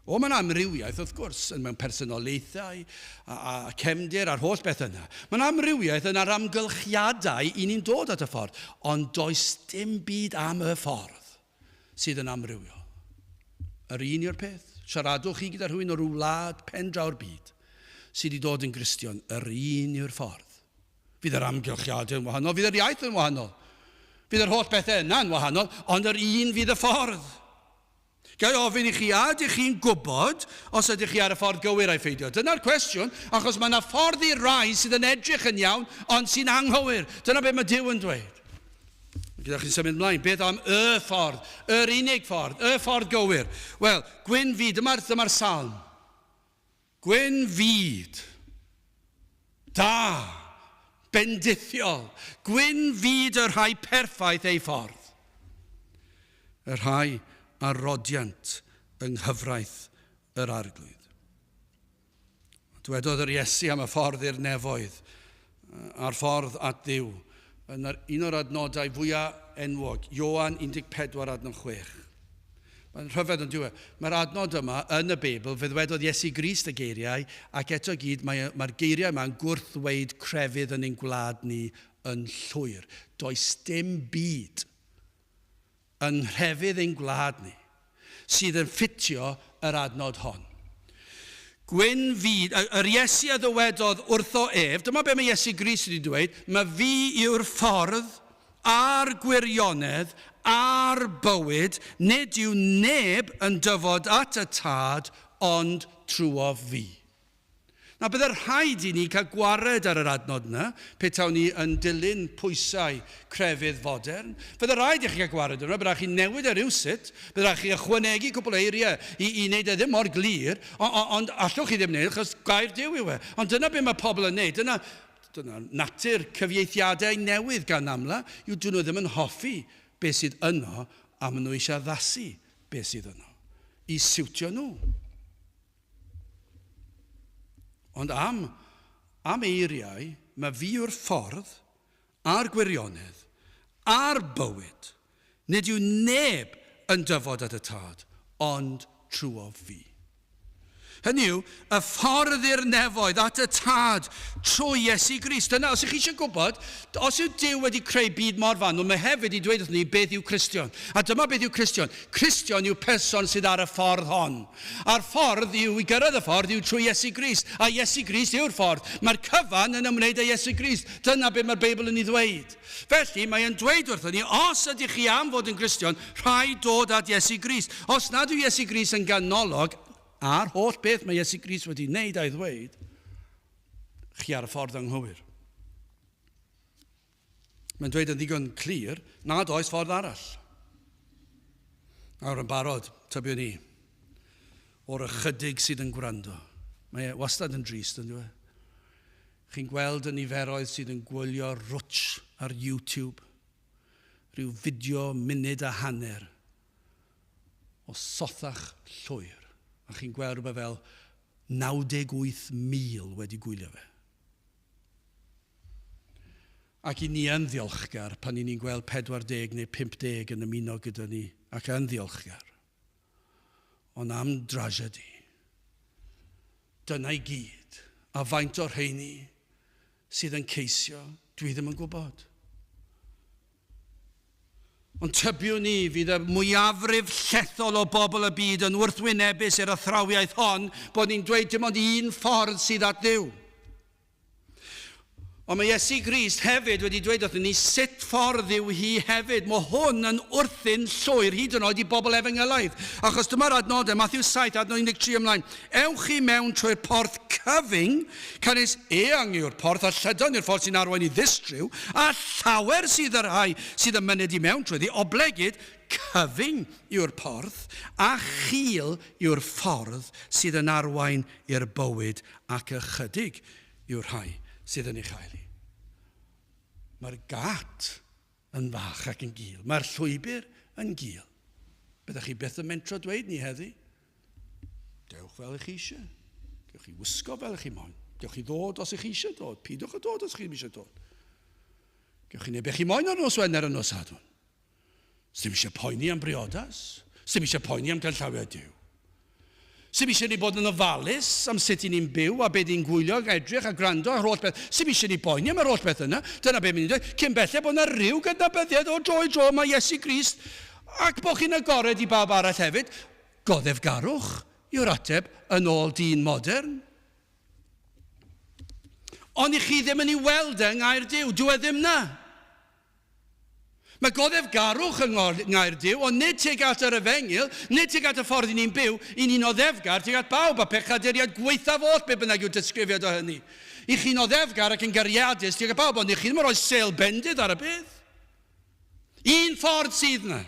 O, mae'n amrywiaeth, wrth gwrs, yn mewn personoliaethau a, a cefndir a'r holl beth yna. Mae'n amrywiaeth yn yr amgylchiadau i ni'n dod at y ffordd, ond does dim byd am y ffordd sydd yn amrywiol. Yr un yw'r peth. Siaradwch chi gyda rhywun o ryw wlad pen draw'r byd sydd wedi dod yn Gristion, yr un yw'r ffordd. Fydd yr amgylchiadau yn wahanol, fydd yr iaith yn wahanol, fydd yr holl bethau yna yn wahanol, ond yr un fydd y ffordd. Ga i ofyn i chi, a ydych chi'n gwybod os ydych chi ar y ffordd gywir ai pheidio? Dyna'r cwestiwn, achos mae yna ffordd i rai sydd yn edrych yn iawn, ond sy'n anghywir. Dyna beth mae Duw yn dweud. Gyda chi'n symud ymlaen, beth am y ffordd, yr unig ffordd, y ffordd gywir? Wel, gwyn fyd, dyma'r dyma salm. Gwyn fyd. Da. Bendithiol. Gwyn fyd y rhai perffaith ei ffordd. Y rhai a rodiant yng nghyfraith yr Arglwydd. Dwedodd yr Iesu am y ffordd i'r nefoedd, a'r ffordd at Dduw. Yn un o'r adnodau fwyaf enwog, Ioan 14 adnod 6. Mae'n rhyfedd yn diwedd. Mae'r adnod yma yn y Beibl, fe ddwedodd Iesu Grist y geiriau, ac eto gyd mae'r mae geiriau yma'n gwrthweud crefydd yn ein gwlad ni yn llwyr. Does dim byd yn nhrefydd ein gwlad ni sydd yn ffitio yr adnod hon. Gwyn fyd, yr Iesu a ddywedodd wrtho ef, dyma be mae Iesu Grist wedi dweud, mae fi yw'r ffordd a'r gwirionedd a'r bywyd, nid yw neb yn dyfod at y Tad ond trwof fi. Na, bydde rhaid i ni cael gwared ar yr adnod yna, pe tawn ni yn dilyn pwysau crefydd fodern. Fydde rhaid i chi cael gwared arno, bydde rhaid chi newid e rywsut, bydde rhaid chi ychwanegu cwpl o eiriau i, i wneud e ddim mor glir, ond, ond allwch chi ddim wneud, achos gair Duw yw e. Ond dyna beth mae pobl yn wneud, dyna, dyna natur cyfieithiadau newydd gan amla, yw dyn nhw ddim yn hoffi beth sydd yno, a maen nhw eisiau addasu beth sydd yno, i siwtio nhw. Ond am, am eiriau, mae fi yw'r ffordd, a'r gwirionedd, a'r bywyd. Nid yw neb yn dyfod at y Tad, ond trwof fi. Hynny yw, y ffordd i'r nefoedd at y Tad trwy Iesu Grist. Dyna, os ych chi eisiau gwybod, os yw Duw wedi creu byd mor fanwl, mae hefyd i dweud wrthyn ni beth yw Cristion. A dyma beth yw Cristion. Cristion yw person sydd ar y ffordd hon. A'r ffordd yw, i gyrraedd y ffordd, yw trwy Iesu Grist. A Iesu Grist yw'r ffordd. Mae'r cyfan yn ymwneud â Iesu Grist. Dyna beth mae'r Beibl yn ei ddweud. Felly, mae e'n dweud wrthon ni, os ydych chi am fod yn Gristion, rhaid dod at Iesu Grist. Os nad yw Iesu Grist yn ganolog, a'r holl beth mae Iesu Grist wedi wneud a'i ddweud, chi ar y ffordd anghywir. Mae'n dweud yn ddigon clir nad oes ffordd arall. Nawr yn barod, tybiwn ni, o'r ychydig sydd yn gwrando. Mae e wastad yn drist, yn dweud. Chi'n gweld y niferoedd sydd yn gwylio rwtsh ar YouTube, rhyw fideo munud a hanner o sothach llwyr, a chi'n gweld rhywbeth fel 98,000 wedi gwylio fe. Ac i ni yn ddiolchgar pan i ni'n gweld 40 neu 50 yn ymuno gyda ni ac yn ddiolchgar. Ond am drasiedi. Dyna i gyd. A faint o'r rheini sydd yn ceisio, dwi ddim yn gwybod. Ond tybiwn i fydd y mwyafrif llethol o bobl y byd yn wrthwynebus i'r athrawiaeth hon bod ni'n dweud dim ond un ffordd sydd at Dduw. Ond mae Iesu Grist hefyd wedi dweud wrthyn ni sut ffordd yw hi hefyd. Mae hwn yn wrthyn llwyr hyd yn oed i bobl efengylaidd. Achos dyma'r adnodau, Matthew 7, adnod 13 ymlaen. Ewch i mewn trwy'r porth cyfyng, canys eang yw'r porth a llydan yw'r ffordd sy'n arwain i ddistryw, a llawer sydd y rhai sydd yn myned i mewn trwyddi, oblegid cyfyng yw'r porth, a chul yw'r ffordd sydd yn arwain i'r bywyd, ac ychydig yw'r rhai sydd yn ei chael hi. Mae'r gat yn fach ac yn gul. Mae'r llwybr yn gul. Byddech chi byth yn mentro dweud ni heddi? Dewch fel ych chi eisiau. Gewch chi wisgo fel ych chi moyn. Gewch chi ddod os ych chi eisiau dod. Pidwch â dod os chi ddim eisiau dod. Gewch chi wneud beth chi moyn ar nos Wener a nos Sadwrn. Sdim eisiau poeni am briodas. Sdim eisiau poeni am ganllawiau Duw. Sdim eisiau ni bod yn ofalus am sut i ni'n byw a beth ni'n gwylio ac edrych a gwrando ar holl beth. Sdim eisiau ni boeni am yr holl beth yna. Dyna beth ni'n dweud. Cyn belled bod yna rhyw gydnabyddiaeth o dro i dro mae Iesu Grist ac bod chi'n agored i bawb arall hefyd. Goddefgarwch yw'r ateb yn ôl dyn modern. Ond i chi ddim yn ei weld e yng Ngair Duw. Dyw e ddim na. Mae goddefgarwch yng Ngair Duw, ond nid tuag at yr efengyl, nid tuag at y ffordd i ni'n byw, i ni'n oddefgar tuag at bawb, a pechaduriaid gwaethaf oll, be bynnag yw'r disgrifiad o hynny. I chi'n oddefgar ac yn gariadus tuag at bawb, ond i chi ddim yn rhoi sêl bendith ar y peth. Un ffordd sydd yna.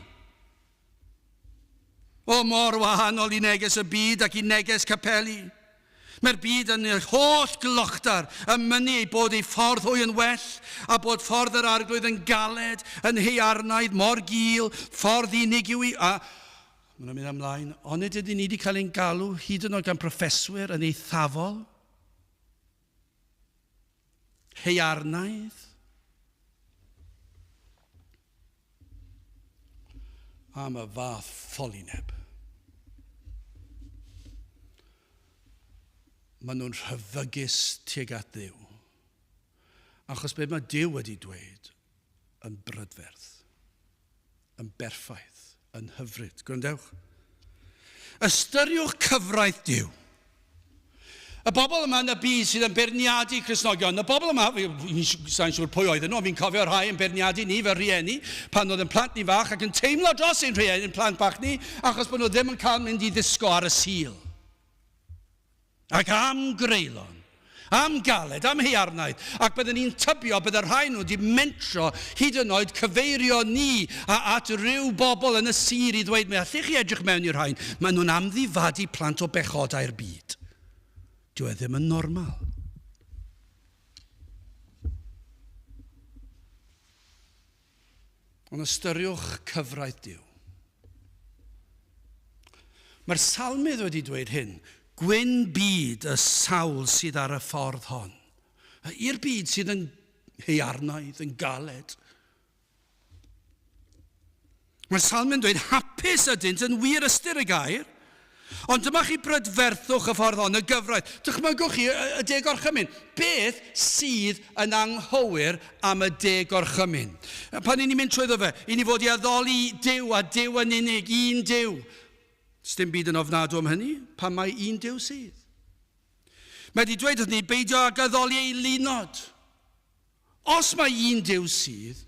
O, mor wahanol i neges y byd ac i neges capeli. Mae'r byd yn ei holl glochdar yn mynnu ei bod ei ffordd hwy yn well, a bod ffordd yr arglwydd yn galed, yn heiarnaidd, mor gul, ffordd unig yw i... A maen nhw'n mynd ymlaen. Onid ydyn ni wedi cael ein galw hyd yn oed gan proffeswyr yn eithafol? Heiarnaidd? Am y fath ffolineb. Maen nhw'n rhyfygus tuag at Dduw. Achos beth mae Duw wedi dweud yn brydferth, yn berffaith, yn hyfryd. Gwrandewch. Ystyriwch cyfraith Duw. Y bobl yma yn y byd sydd yn beirniadu Cristnogion, y bobl yma, sa'n siŵr pwy oedden nhw, ond fi'n cofio rhai yn beirniadu ni fel rhieni pan oedd yn plant ni fach ac yn teimlo dros ein rhieni, ein plant bach ni, achos bod nhw ddim yn cael mynd i ddisgo ar y Sul. Ac am greulon, am galed, am haearnaidd, ac byddwn ni'n tybio bydde rhai nhw wedi mentro hyd yn oed cyfeirio ni a at ryw bobl yn y sir i ddweud, mi allech chi edrych mewn i'r rhain, maen nhw'n amddifadu plant o bechodau'r byd. Dyw e ddim yn normal. Ond ystyriwch cyfraith Duw. Mae'r salmydd wedi dweud hyn, gwyn byd y sawl sydd ar y ffordd hon. I'r byd sydd yn haearnaidd, yn galed. Mae'r salmyn dweud hapus ydynt yn wir ystyr y gair. Ond dyma chi brydferthwch y ffordd hon, y gyfraith. Dychmygwch chi y deg gorchymyn. Beth sydd yn anghywir am y deg gorchymyn? Pan i ni'n mynd trwyddo fe, i ni fod i addoli Duw a Duw yn unig, un Duw. Sdim byd yn ofnadw am hynny, pan mae un Duw sydd. Mae wedi dweud wrth ni beidio ag addoli eilunod. Os mai un Duw sydd,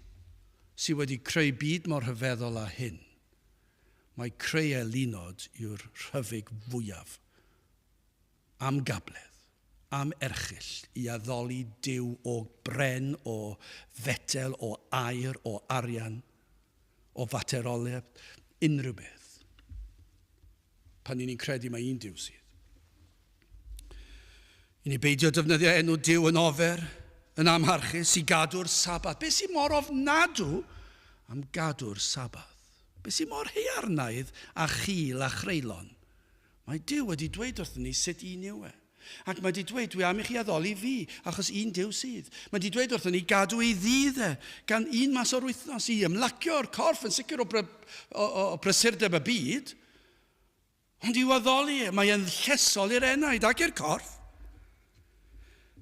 sydd wedi creu byd mor rhyfeddol â hyn, mai creu eilunod yw'r rhyfyg fwyaf am gabledd, am erchyll, i addoli Duw o bren, o fetel, o aur, o arian, o fateroleb, unrhyw beth. Pan ni'n credu mai un Duw sydd. I ni beidio defnyddio enw Duw yn ofer, yn amharchus, i gadw'r Sabath. Beth sy'n mor ofnadw am gadw'r Sabath? Beth sy'n mor haearnaidd a chul a chreulon? Mae Duw wedi dweud wrthyn ni sut un yw e. Ac mae wedi dweud, dwi am i chi addoli fi, achos un Duw sydd. Mae wedi dweud wrthyn ni gadw ei ddydd e, gan un mas o'r wythnos, i ymlacio'r corff yn sicr o, o, o, o prysurdeb y byd, ond i'w addoli e, mae e'n llesol i'r enaid ac i'r corff.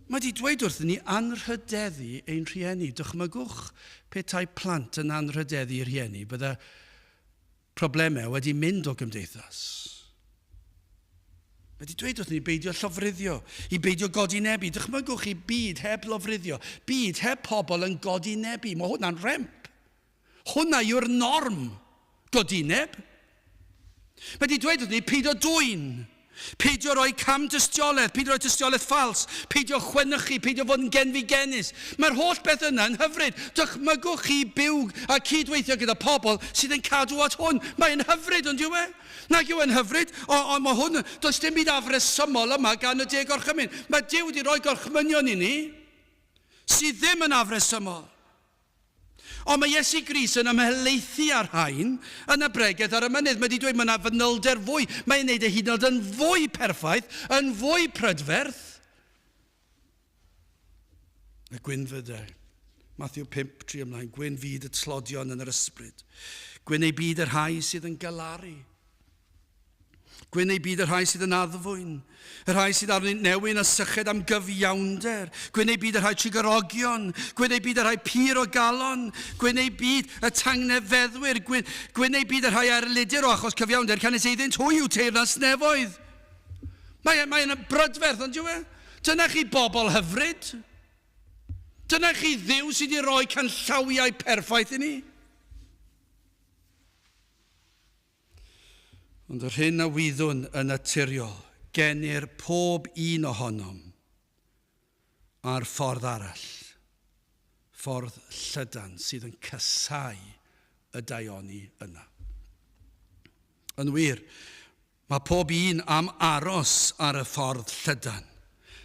Mae wedi dweud wrthyn ni anrhydeddu ein rhieni. Dychmygwch petai plant yn anrhydeddu rhieni, bydde problemau wedi mynd o gymdeithas. Mae wedi dweud wrthyn ni beidio llofruddio, i beidio godinebu. Dychmygwch chi byd heb lofruddio, byd heb pobl yn godinebu. Mae hwnna'n rhemp. Hwnna yw'r norm. Godineb. Mae wedi dweud wrthyn ni peidio dwyn. Peidio rhoi cam dystiolaeth, peidio rhoi tystiolaeth ffals, peidio chwenychu, peidio fod yn genfigennus. Mae'r holl beth yna yn hyfryd. Dychmygwch chi byw a cydweithio gyda pobl sydd yn cadw at hwn. Mae'n hyfryd, ond yw e? Nag yw e'n hyfryd? Ond mae hwn, does dim byd afresymol yma gan y deg gorchymyn. Mae Duw wedi rhoi gorchmynion i ni sydd ddim yn afresymol. Ond mae Iesu Grist yn ymhelaethu ar rhain yn y bregeth ar y mynydd. Mae wedi dweud mae yna fanylder fwy. Mae'n gwneud ei hyd yn oed yn fwy perffaith, yn fwy prydferth. Y gwynfydau. Matthew 5, 3 ymlaen. Gwyn fyd y tlodion yn yr ysbryd. Gwyn ei byd y rhai sydd yn galaru. Gwyn ei byd y rhai sydd yn addfwyn, y rhai sydd arnynt newyn a syched am gyfiawnder. Gwyn ei byd y rhai trugarogion, gwyn ei byd y rhai pur o galon, gwyn ei byd y tangnefeddwyr, gwyn, gwyn ei byd y rhai a erlidir o achos cyfiawnder, canys eiddynt hwy yw teyrnas nefoedd. Mae, mae yna brydferth, ond yw e? Dyna chi bobl hyfryd. Dyna chi Dduw sydd wedi rhoi canllawiau perffaith i ni. Ond yr hyn a wyddwn yn naturiol, genir pob un ohonom ar ffordd arall, ffordd llydan sydd yn casáu y daioni yna. Yn wir, mae pob un am aros ar y ffordd llydan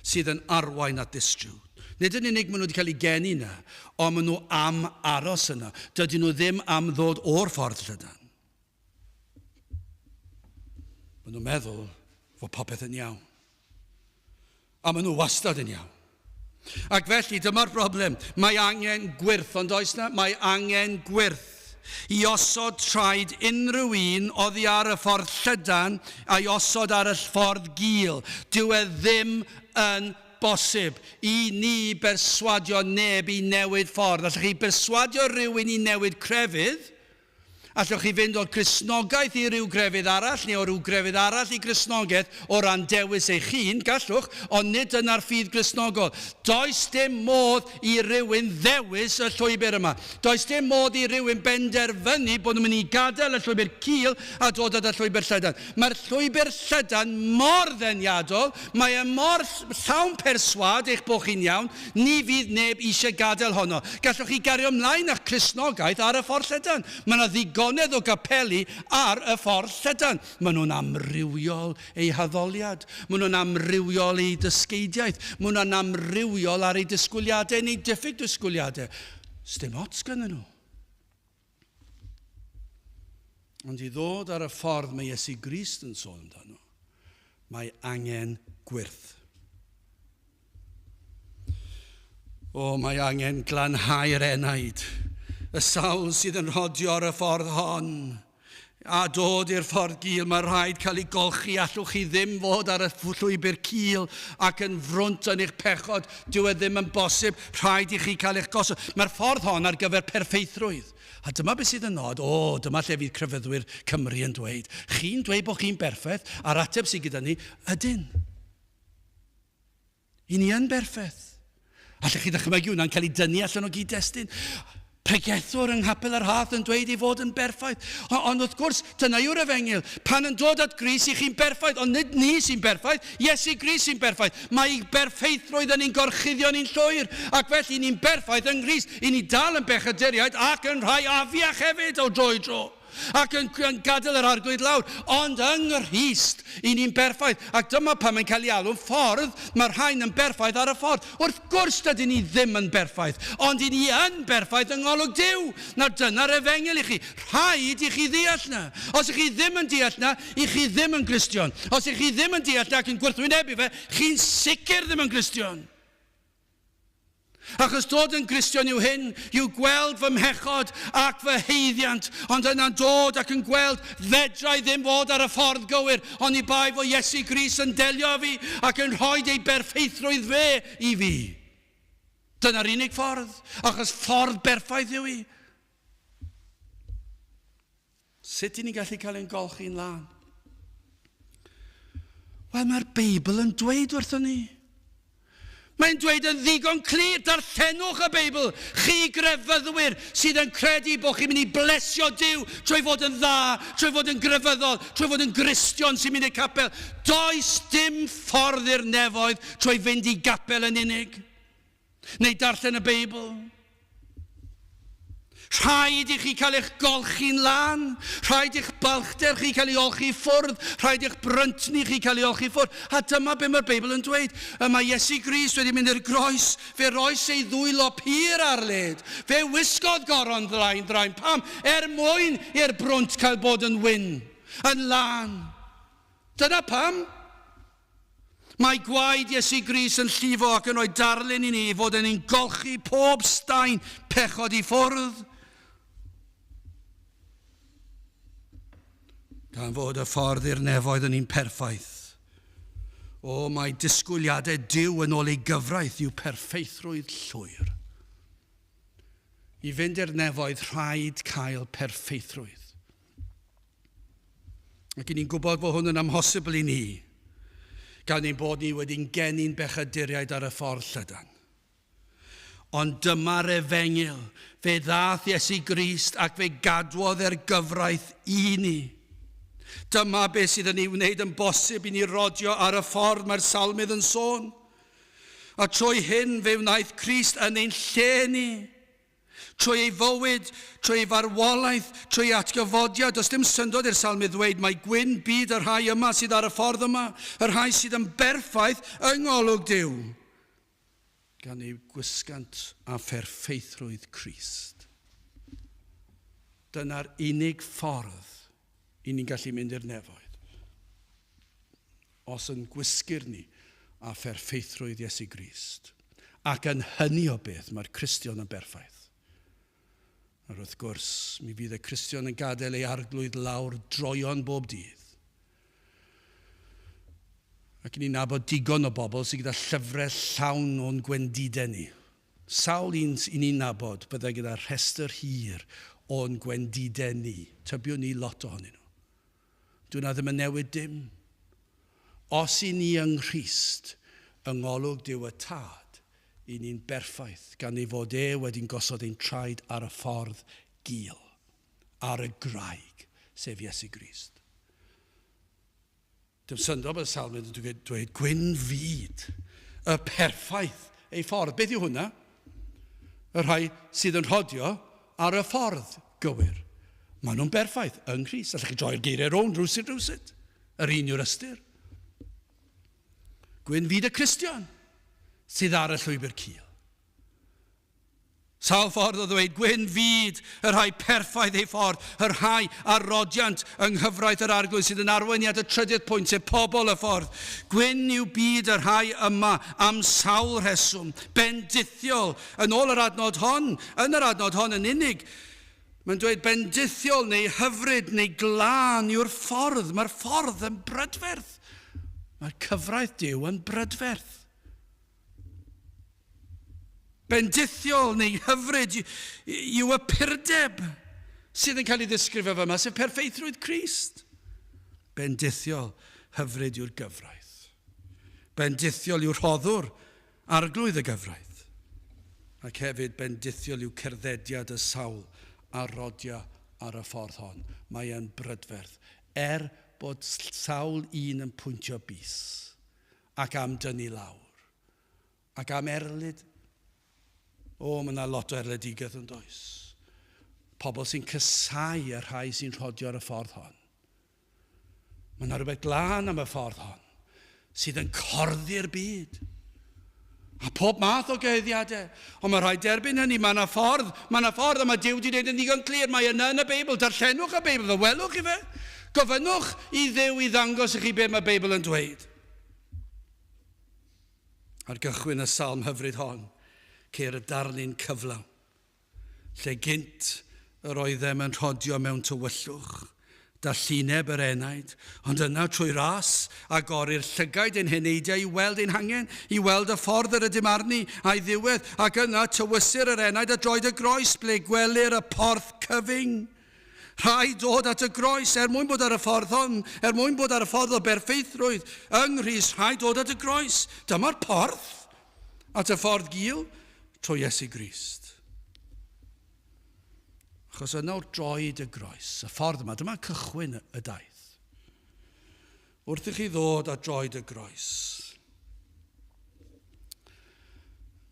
sydd yn arwain at ddistrywd. Nid yn unig maen nhw wedi cael eu geni yna, ond maen nhw am aros yna. Dydyn nhw ddim am ddod o'r ffordd llydan. Maen nhw'n meddwl fod popeth yn iawn. A maen nhw wastad yn iawn. Ac felly, dyma'r broblem. Mae angen gwyrth, ond oes na? Mae angen gwyrth. i osod traed unrhyw un oddi ar y ffordd llydan a'i osod ar y ffordd gul. Dyw e ddim yn bosib i ni berswadio neb i newid ffordd. Allwch chi berswadio rhywun i newid crefydd, Allwch chi fynd o'r Cristnogaeth i ryw grefydd arall, neu o ryw grefydd arall i Gristnogaeth o ran dewis eich hun, gallwch, ond nid dyna'r ffydd Gristnogol. Does dim modd i rywun ddewis y llwybr yma. Does dim modd i rywun benderfynu bod nhw'n mynd i gadael y llwybr cul a dod at y llwybr llydan. Mae'r llwybr llydan mor ddeniadol, mae e mor llawn perswâd eich bod chi'n iawn, Ni fydd neb eisiau gadael honno. Gallwch chi gario ymlaen â'ch Cristnogaeth ar y ffordd llydan. Mae yna ddigonedd o gapeli ar y ffordd llydan. Maen nhw'n amrywiol eu haddoliad. Maen nhw'n amrywiol eu dysgeidiaeth. Maen nhw'n amrywiol ar eu disgwyliadau neu diffyg disgwyliadau. Sdim ots ganddyn nhw. Ond i ddod ar y ffordd mae Iesu Grist yn sôn amdano, mae angen gwyrth. O, mae angen glanhau'r enaid. Y sawl sydd yn rhodio ar y ffordd hon a dod i'r ffordd gul, mae rhaid cael ei golchi. Allwch chi ddim fod ar y llwybr cul ac yn frwnt yn eich pechod. Dyw e ddim yn bosib. Rhaid i chi cael eich gosod. Mae'r ffordd hon ar gyfer perffeithrwydd. A dyma beth sydd yn nod. O, dyma lle fydd crefyddwyr Cymru yn dweud. Chi'n dweud bod chi'n berffaith, a'r ateb sydd gyda ni, ydyn. I ni yn berffaith. Allech chi ddychmygu hwnna'n cael ei dynnu allan o gyd-destun? Pregethwr yng Nghapel yr Hath yn dweud ei fod yn berffaith. Ond wrth gwrs, dyna yw'r efengyl. Pan yn dod at Grist, i chi'n berffaith, ond nid ni sy'n berffaith, Iesu Grist sy'n berffaith. Mae ei berffeithrwydd yn ein gorchuddio ni'n llwyr, ac felly ni'n berffaith yng Nghrist. I ni dal yn bechaduriaid ac yn rhai afiach hefyd o dro i dro. ac yn, yn gadael yr arglwydd lawr, ond yng Nghrist, i ni'n berffaith. Ac dyma pan mae'n cael ei alw'n ffordd, mae'r rhain yn berffaith ar y ffordd. Wrth gwrs dydyn ni ddim yn berffaith, ond i ni yn berffaith yng ngolwg Duw. Nawr dyna'r efengyl i chi. Rhaid i chi ddeall na. Os ych chi ddim yn deall na, i chi ddim yn Gristion. Os ych chi ddim yn deall na ac yn gwrthwynebu fe, chi'n sicr ddim yn Gristion. Achos dod yn Gristion yw hyn, yw gweld fy mhechod ac fy haeddiant, ond yna'n dod ac yn gweld fedra i ddim fod ar y ffordd gywir, oni bai fod Iesu Grist yn delio â fi ac yn rhoi ei berffeithrwydd fe i fi. Dyna'r unig ffordd, achos ffordd berffaith yw hi. Sut i ni'n gallu cael ein golchi'n lân? Wel, mae'r Beibl yn dweud wrthon ni. Mae'n dweud yn ddigon clir, darllenwch y Beibl, chi grefyddwyr sydd yn credu bod chi'n mynd i blesio Duw trwy fod yn dda, trwy fod yn grefyddol, trwy fod yn Gristion sy'n mynd i'r capel. Does dim ffordd i'r nefoedd trwy fynd i gapel yn unig, neu darllen y Beibl. Rhaid i chi cael eich golchi'n lân. Rhaid i'ch balchder chi cael ei olchi i ffwrdd. Rhaid i'ch bryntni chi cael ei olchi i ffwrdd. A dyma be mae'r Beibl yn dweud. Y mae Iesu Grist wedi mynd i'r groes. Fe roes ei ddwylo pur ar led. Fe wisgodd goron ddrain ddrain. Pam? Er mwyn i'r brwnt cael bod yn wyn, yn lân. Dyna pam. Mae gwaed Iesu Grist yn llifo ac yn rhoi darlun i ni i fod yn ein golchi pob staen pechod i ffwrdd. Gan fod y ffordd i'r nefoedd yn un perffaith. O, mae disgwyliadau Duw yn ôl ei gyfraith yw perffeithrwydd llwyr. I fynd i'r nefoedd rhaid cael perffeithrwydd. Ac i ni'n gwybod bod hwn yn amhosibl i ni, gan ein bod ni wedi'n geni'n bechaduriaid ar y ffordd llydan. Ond dyma'r efengyl, fe ddaeth Iesu Grist ac fe gadwodd e'r gyfraith i ni. Dyma beth sydd yn ei wneud yn bosib i ni rodio ar y ffordd mae'r salmydd yn sôn. A trwy hyn fe wnaeth Crist yn ein lle ni. Trwy ei fywyd, trwy ei farwolaeth, trwy ei atgyfodiad, does dim syndod i'r salmydd ddweud mai gwyn byd y rhai yma sydd ar y ffordd yma, y rhai sydd yn berffaith yng ngolwg Duw, gan eu gwisgant â pherffeithrwydd Crist. Dyna'r unig ffordd i ni'n gallu mynd i'r nefoedd. Os yn gwisgir ni â pherffeithrwydd Iesu Grist. Ac yn hynny o beth, mae'r Cristion yn berffaith. Nawr wrth gwrs, mi fydd y Cristion yn gadael ei arglwydd lawr droeon bob dydd. Ac ni'n nabod digon o bobl sydd gyda llyfrau llawn o'n gwendidau ni. Sawl un i ni'n nabod byddai gyda rhestr hir o'n gwendidau ni. Tybiwn ni lot ohonyn nhw. Dyw 'na ddim yn newid dim. Os i ni yng Nghrist, yng ngolwg Duw y Tad, i ni'n berffaith, gan ei fod e wedi'n gosod ein traed ar y ffordd gul, ar y graig, sef Iesu Grist. Dim syndod bod y salmydd yn dweud, gwyn fyd, y perffaith ei ffordd. Beth yw hwnna? Y rhai sydd yn rhodio ar y ffordd gywir. Maen nhw'n berffaith yng Nghrist. Allwch chi droi'r geiriau rownd rhywsut rhywsut. Yr un yw'r ystyr. Gwyn fyd y Cristion sydd ar y llwybr cul. Sawl ffordd o ddweud, Gwyn fyd y rhai perffaith eu ffordd, y rhai a rodiant yng nghyfraith yr Arglwydd sydd yn arwain ni at y trydydd pwynt, sef pobl y ffordd. Gwyn yw byd y rhai yma am sawl rheswm, bendithiol, yn ôl yr adnod hon, yn yr adnod hon yn unig. Mae'n dweud bendithiol neu hyfryd neu glân yw'r ffordd. Mae'r ffordd yn brydferth. Mae'r cyfraith Duw yn brydferth. Bendithiol neu hyfryd yw y purdeb sydd yn cael ei ddisgrifio fyma, sef perffeithrwydd Crist. Bendithiol, hyfryd yw'r gyfraith. Bendithiol yw rhoddwr arglwydd y gyfraith. Ac hefyd bendithiol yw cerddediad y sawl a rodia ar y ffordd hon. Mae e'n brydferth, er bod sawl un yn pwyntio bys ac am dynnu lawr. Ac am erlid. O, mae yna lot o erledigaeth yn does. Pobl sy'n cysau y rhai sy'n rhodio ar y ffordd hon. Mae yna rhywbeth glân am y ffordd hon sydd yn corddi'r byd. A pob math o gyhuddiadau. Ond mae rhaid derbyn hynny. Mae yna ffordd, mae yna ffordd, a mae Duw wedi gwneud yn ddigon clir. Mae yna yn y Beibl. Darllenwch y Beibl, fe welwch chi fe. Gofynnwch i Dduw i ddangos i chi be mae Beibl yn dweud. Ar gychwyn y salm hyfryd hon, ceir y darlun cyflawn, lle gynt yr oeddem yn rhodio mewn tywyllwch, dallineb yr enaid, ond yna trwy ras agorir llygaid ein heneidiau i weld ein hangen, i weld y ffordd yr ydym arni, a'i ddiwedd, ac yna tywysir yr enaid at droed y groes, ble gwelir y porth cyfyng. Rhaid dod at y groes er mwyn bod ar y ffordd hon, er mwyn bod ar y ffordd o berffeithrwydd yng Nghrist, rhaid dod at y groes. Dyma'r porth at y ffordd gul trwy Iesu Grist. Achos yna wrth droed y groes, y ffordd yma, dyma cychwyn y daith. Wrth i chi ddod at droed y groes,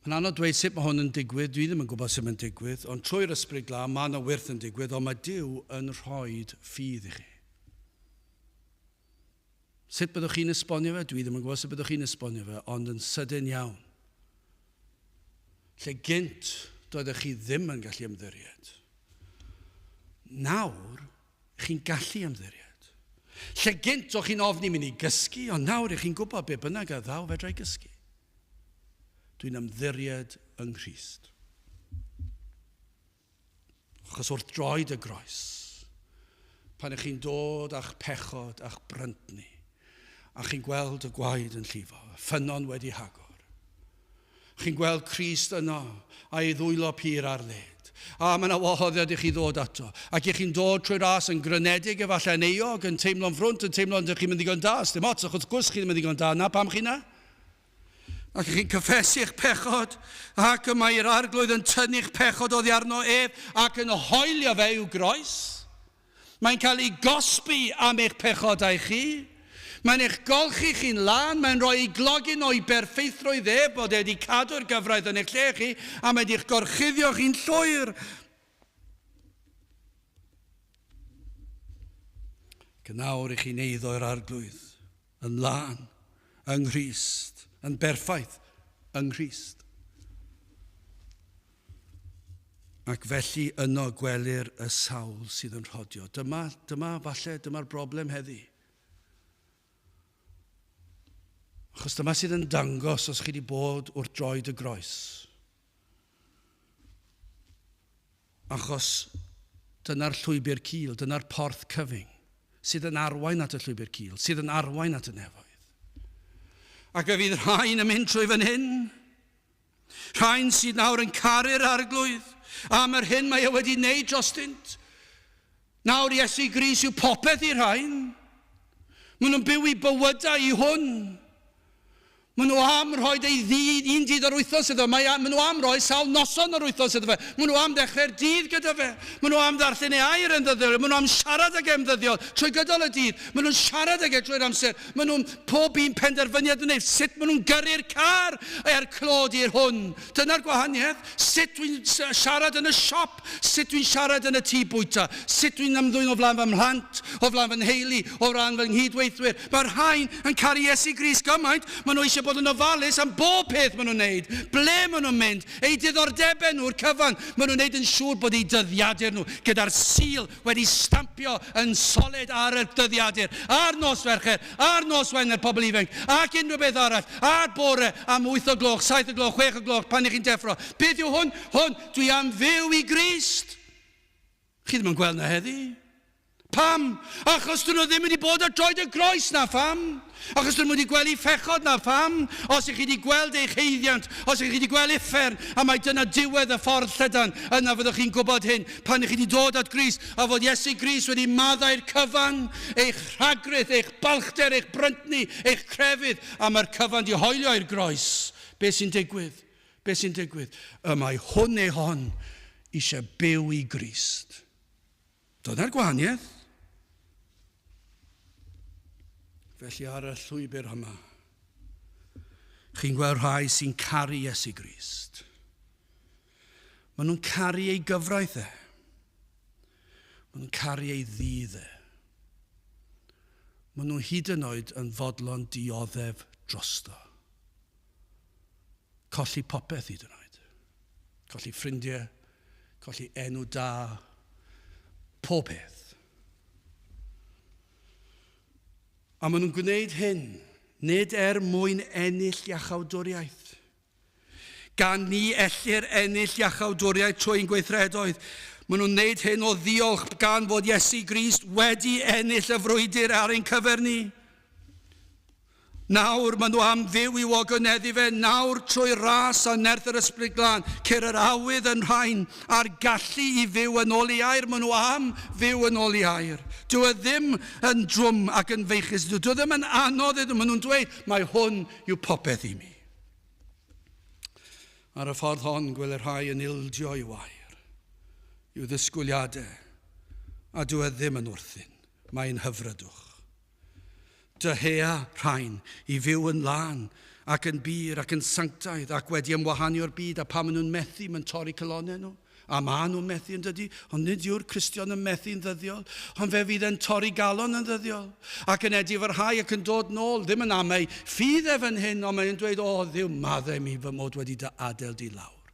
Mae'n anodd dweud sut mae hwn yn digwydd, dwi ddim yn gwybod sut mae'n digwydd, ond trwy'r Ysbryd Glân mae yna wyrth yn digwydd, ond mae Duw yn rhoi ffydd i chi. Sut byddwch chi'n esbonio fe? Dwi ddim yn gwybod sut byddwch chi'n esbonio fe, ond yn sydyn iawn. Lle gynt doeddech chi ddim yn gallu ymddiried. Nawr, chi'n gallu ymddiried. Lle gynt o'ch chi'n ofni mynd i gysgu, ond nawr ych chi'n gwybod be bynnag a ddaw fedra i gysgu. Dwi'n ymddiried yng Nghrist. Achos wrth droed y groes, pan ych chi'n dod â'ch pechod a'ch bryntni, a chi'n gweld y gwaed yn llifo, y ffynnon wedi hagor, chi'n gweld Crist yno a'i ddwylo pur ar led. A mae yna wahoddiad i chi ddod ato. Ac i chi'n dod trwy ras yn grynedig, efallai yn euog, yn teimlo'n frwnt, yn teimlo'n dych chi'n mynd ddigon da. Dim ots, achos wrth gwrs chi ddim yn ddigon da. Na pam chi na? Ac chi'n cyffesu eich pechod, ac y mae'r arglwydd yn tynnu'ch pechod oddi arno ef, ac yn hoelio fe i'w groes. Mae'n cael ei gosbi am eich pechodau chi. Mae'n eich golchi chi'n lân, mae'n rhoi ei glogyn o'i berffeithrwydd ef, bod e wedi cadw'r gyfraith yn eich lle chi, a mae wedi'ch gorchuddio chi'n llwyr. Ac yn awr i chi'n eiddo i'r arglwydd, yn lân, yng Nghrist, yn berffaith yng Nghrist. Ac felly yno gwelir y sawl sydd yn rhodio. Dyma, dyma, falle, dyma'r broblem heddi. Achos dyma sydd yn dangos os chi wedi bod wrth droed y groes. Achos dyna'r llwybr cul, dyna'r porth cyfyng, sydd yn arwain at y llwybr cul, sydd yn arwain at y nefoedd. Ac fe fydd rhain yn mynd trwy fan hyn. Rhain sydd nawr yn caru'r Arglwydd am yr hyn mae e wedi wneud drostynt. Nawr Iesu Grist yw popeth i rhain. Maen nhw'n byw i bywydau i hwn. Maen nhw am rhoi ei ddydd, un dydd yr wythnos iddo. Mae, maen nhw am roi sawl noson yr wythnos iddo fe. Maen nhw am ddechrau'r dydd gyda fe. Maen nhw am ddarllen ei air yn ddyddiol. Maen nhw am siarad ag e'n ddyddiol trwy gydol y dydd. Maen nhw'n siarad ag e drwy'r amser. Maen nhw'n pob un penderfyniad yn wneud. Sut maen nhw'n gyrru'r car er clod i'r hwn. Dyna'r gwahaniaeth. Sut dwi'n siarad yn y siop. Sut dwi'n siarad yn y tŷ bwyta. Sut dwi'n ymddwyn o flaen fy mhlant, o flaen fy nheulu, o flaen fy nghydweithwyr. Mae'r rhain yn caru Iesu Grist gymaint, maen nhw eisiau bod yn ofalus am bob peth maen nhw'n wneud, ble maen nhw'n mynd, eu diddordebau nhw'r cyfan. Maen nhw'n wneud yn siŵr bod eu dyddiadur nhw gyda'r sul wedi stampio yn solid ar y dyddiadur, ar nos Fercher, ar nos Wener pobl ifanc, ac unrhyw beth arall, a'r bore am 8 o gloch, 7 o gloch, 6 o gloch pan ych chi'n deffro. Beth yw hwn? Hwn, dwi am fyw i Grist. Chi ddim yn gweld na heddi. Pam? Achos dyn nhw ddim wedi bod ar droed y groes na pham. Achos dyn nhw wedi gweld eu phechod na pham. Os ych chi wedi gweld eich heiddiant, os ych chi wedi gweld uffern, a mai dyna diwedd y ffordd llydan, yna fyddwch chi'n gwybod hyn, pan ych chi wedi dod at Grist, a fod Iesu Grist wedi maddau'r cyfan, eich rhagrith, eich balchder, eich bryntni, eich crefydd, a mae'r cyfan di hoelio i'r groes. Be sy'n digwydd? Be sy'n digwydd? Y mae hwn neu hon eisiau byw i Grist. Dyna'r gwahaniaeth. Felly ar y llwybr yma, chi'n gweld rhai sy'n caru Iesu Grist. Maen nhw'n caru ei gyfraith e. Maen nhw'n caru ei ddydd e. Maen nhw hyd yn oed yn fodlon dioddef drosto. Colli popeth hyd yn oed. Colli ffrindiau, colli enw da, pob peth. A maen nhw'n gwneud hyn nid er mwyn ennill iachawdwriaeth. Gan ni ellir ennill iachawdwriaeth trwy ein gweithredoedd. Maen nhw'n gwneud hyn o ddiolch gan fod Iesu Grist wedi ennill y frwydr ar ein cyfer ni. Nawr, maen nhw am fyw i'w ogoneddu fe, nawr trwy ras a nerth yr Ysbryd Glân, ceir yr awydd yn rhain a'r gallu i fyw yn ôl ei air, maen nhw am fyw yn ôl ei air. Dyw e ddim yn drwm ac yn feichus, dyw e ddim yn anodd iddyn nhw, maen nhw'n dweud, mae hwn yw popeth i mi. Ar y ffordd hon, gwelir rhai yn ildio i'w air, i'w ddisgwyliadau, a dyw e ddim yn wrthun, mae'n hyfrydwch. Dyhea rhain i fyw yn lân ac yn bur ac yn sanctaidd ac wedi ymwahanu o'r byd, a pan maen nhw'n methu, mae'n torri calonnau nhw. A maen nhw'n methu yn dydy, ond nid yw'r Cristion yn methu'n ddyddiol, ond fe fydd e'n torri galon yn ddyddiol, ac yn edifarhau ac yn dod nôl, ddim yn am ei ffydd e fan hyn, ond mae'n dweud, o Dduw, maddau mi fy mod wedi dy adael di lawr.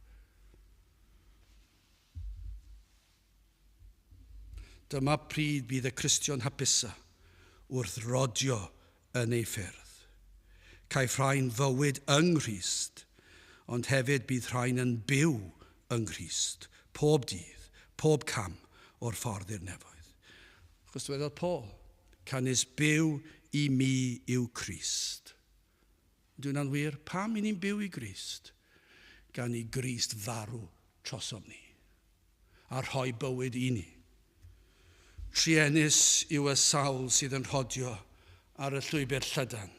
Dyma pryd bydd y Cristion hapusa wrth rodio yn ei ffyrdd. Caiff rhain fywyd yng Nghrist, ond hefyd bydd rhain yn byw yng Nghrist, pob dydd, pob cam o'r ffordd i'r nefoedd. Achos dywedodd Paul, canys byw i mi yw Crist. Ydy hwnna'n wir? Pam i ni'n byw i Grist? Gan i Grist farw trosom ni a rhoi bywyd i ni. Truenus yw y sawl sydd yn rhodio ar y llwybr llydan.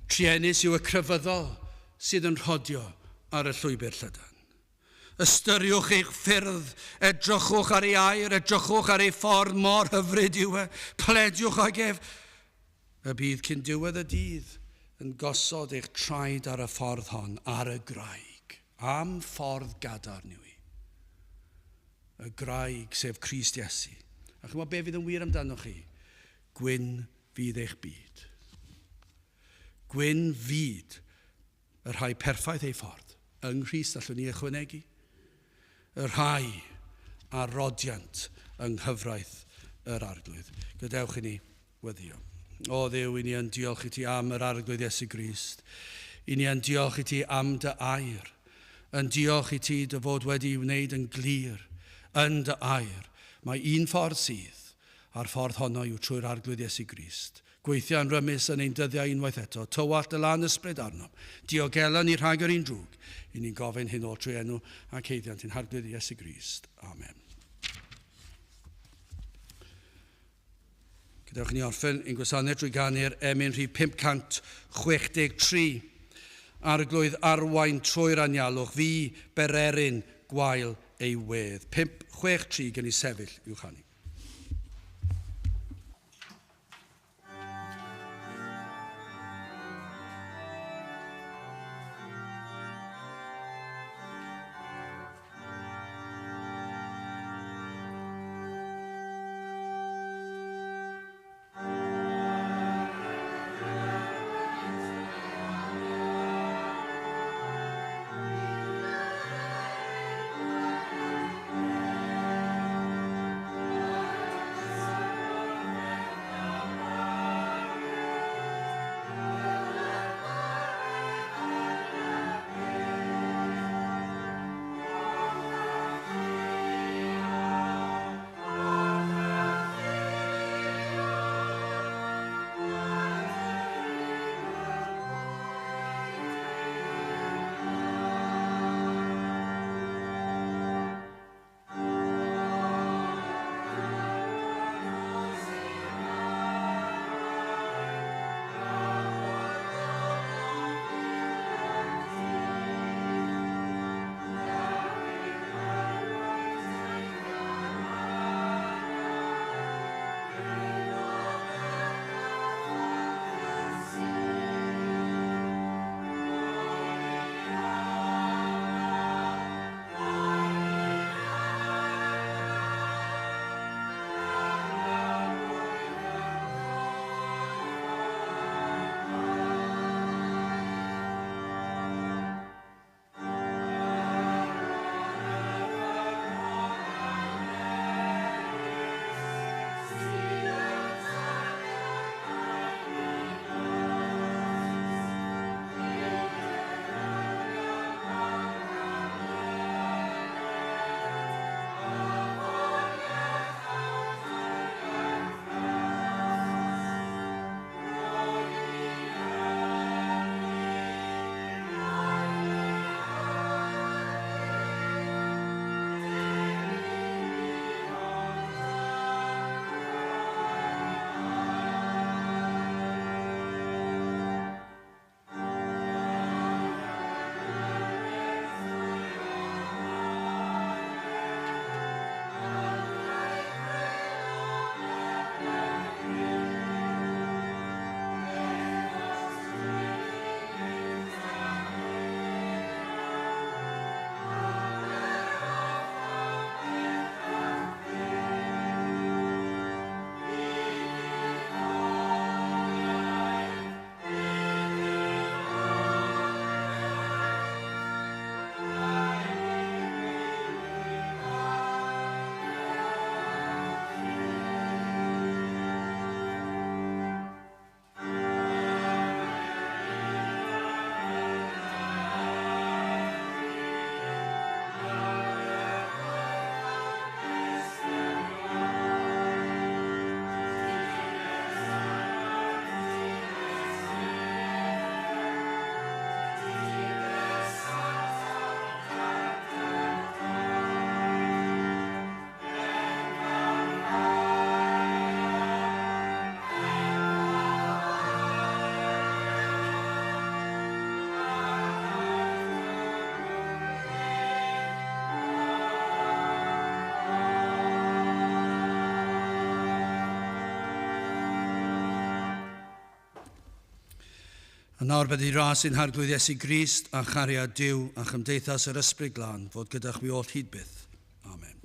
Truenus yw y crefyddol sydd yn rhodio ar y llwybr llydan. Ystyriwch eich ffyrdd, edrychwch ar ei air, edrychwch ar ei ffordd, mor hyfryd yw e, plediwch ag ef. Y bydd cyn diwedd y dydd yn gosod eich traed ar y ffordd hon, ar y graig. Am ffordd gadarn yw hi. Y graig, sef Crist Iesu. A chymod be fydd yn wir amdanoch chi? Gwyn fydd eich byd. Gwyn fyd y rhai perffaith eu ffordd. Yng Nghrist allwn ni ychwanegu. Y rhai a rodiant yng nghyfraith yr Arglwydd. Gadewch i ni weddio. O Dduw, i ni yn diolch i ti am yr Arglwydd Iesu Grist. I ni yn diolch i ti am dy air. Yn diolch i ti dy fod wedi wneud yn glir, yn dy air, mae un ffordd sydd, a'r ffordd honno yw trwy'r Arglwydd Iesu Grist. Gweithio yn rymus yn ein dyddiau unwaith eto, tywallt dy lan ysbryd arnom. Diogela ni rhag yr un drwg. I ni'n gofyn hyn oll trwy enw ac haeddiant ein Harglwydd Iesu Grist. Amen. Gadewch i ni orffen ein gwasanaeth drwy ganu'r emyn rhif 563. Arglwydd arwain trwy'r anialwch, fi bererin gwael ei wedd. 563 gen i sefyll i'w chanu. A nawr bydd i ras ein Harglwydd Iesu Grist a chariad Duw a chymdeithas yr Ysbryd Glân fod gyda chwi oll hyd byth. Amen.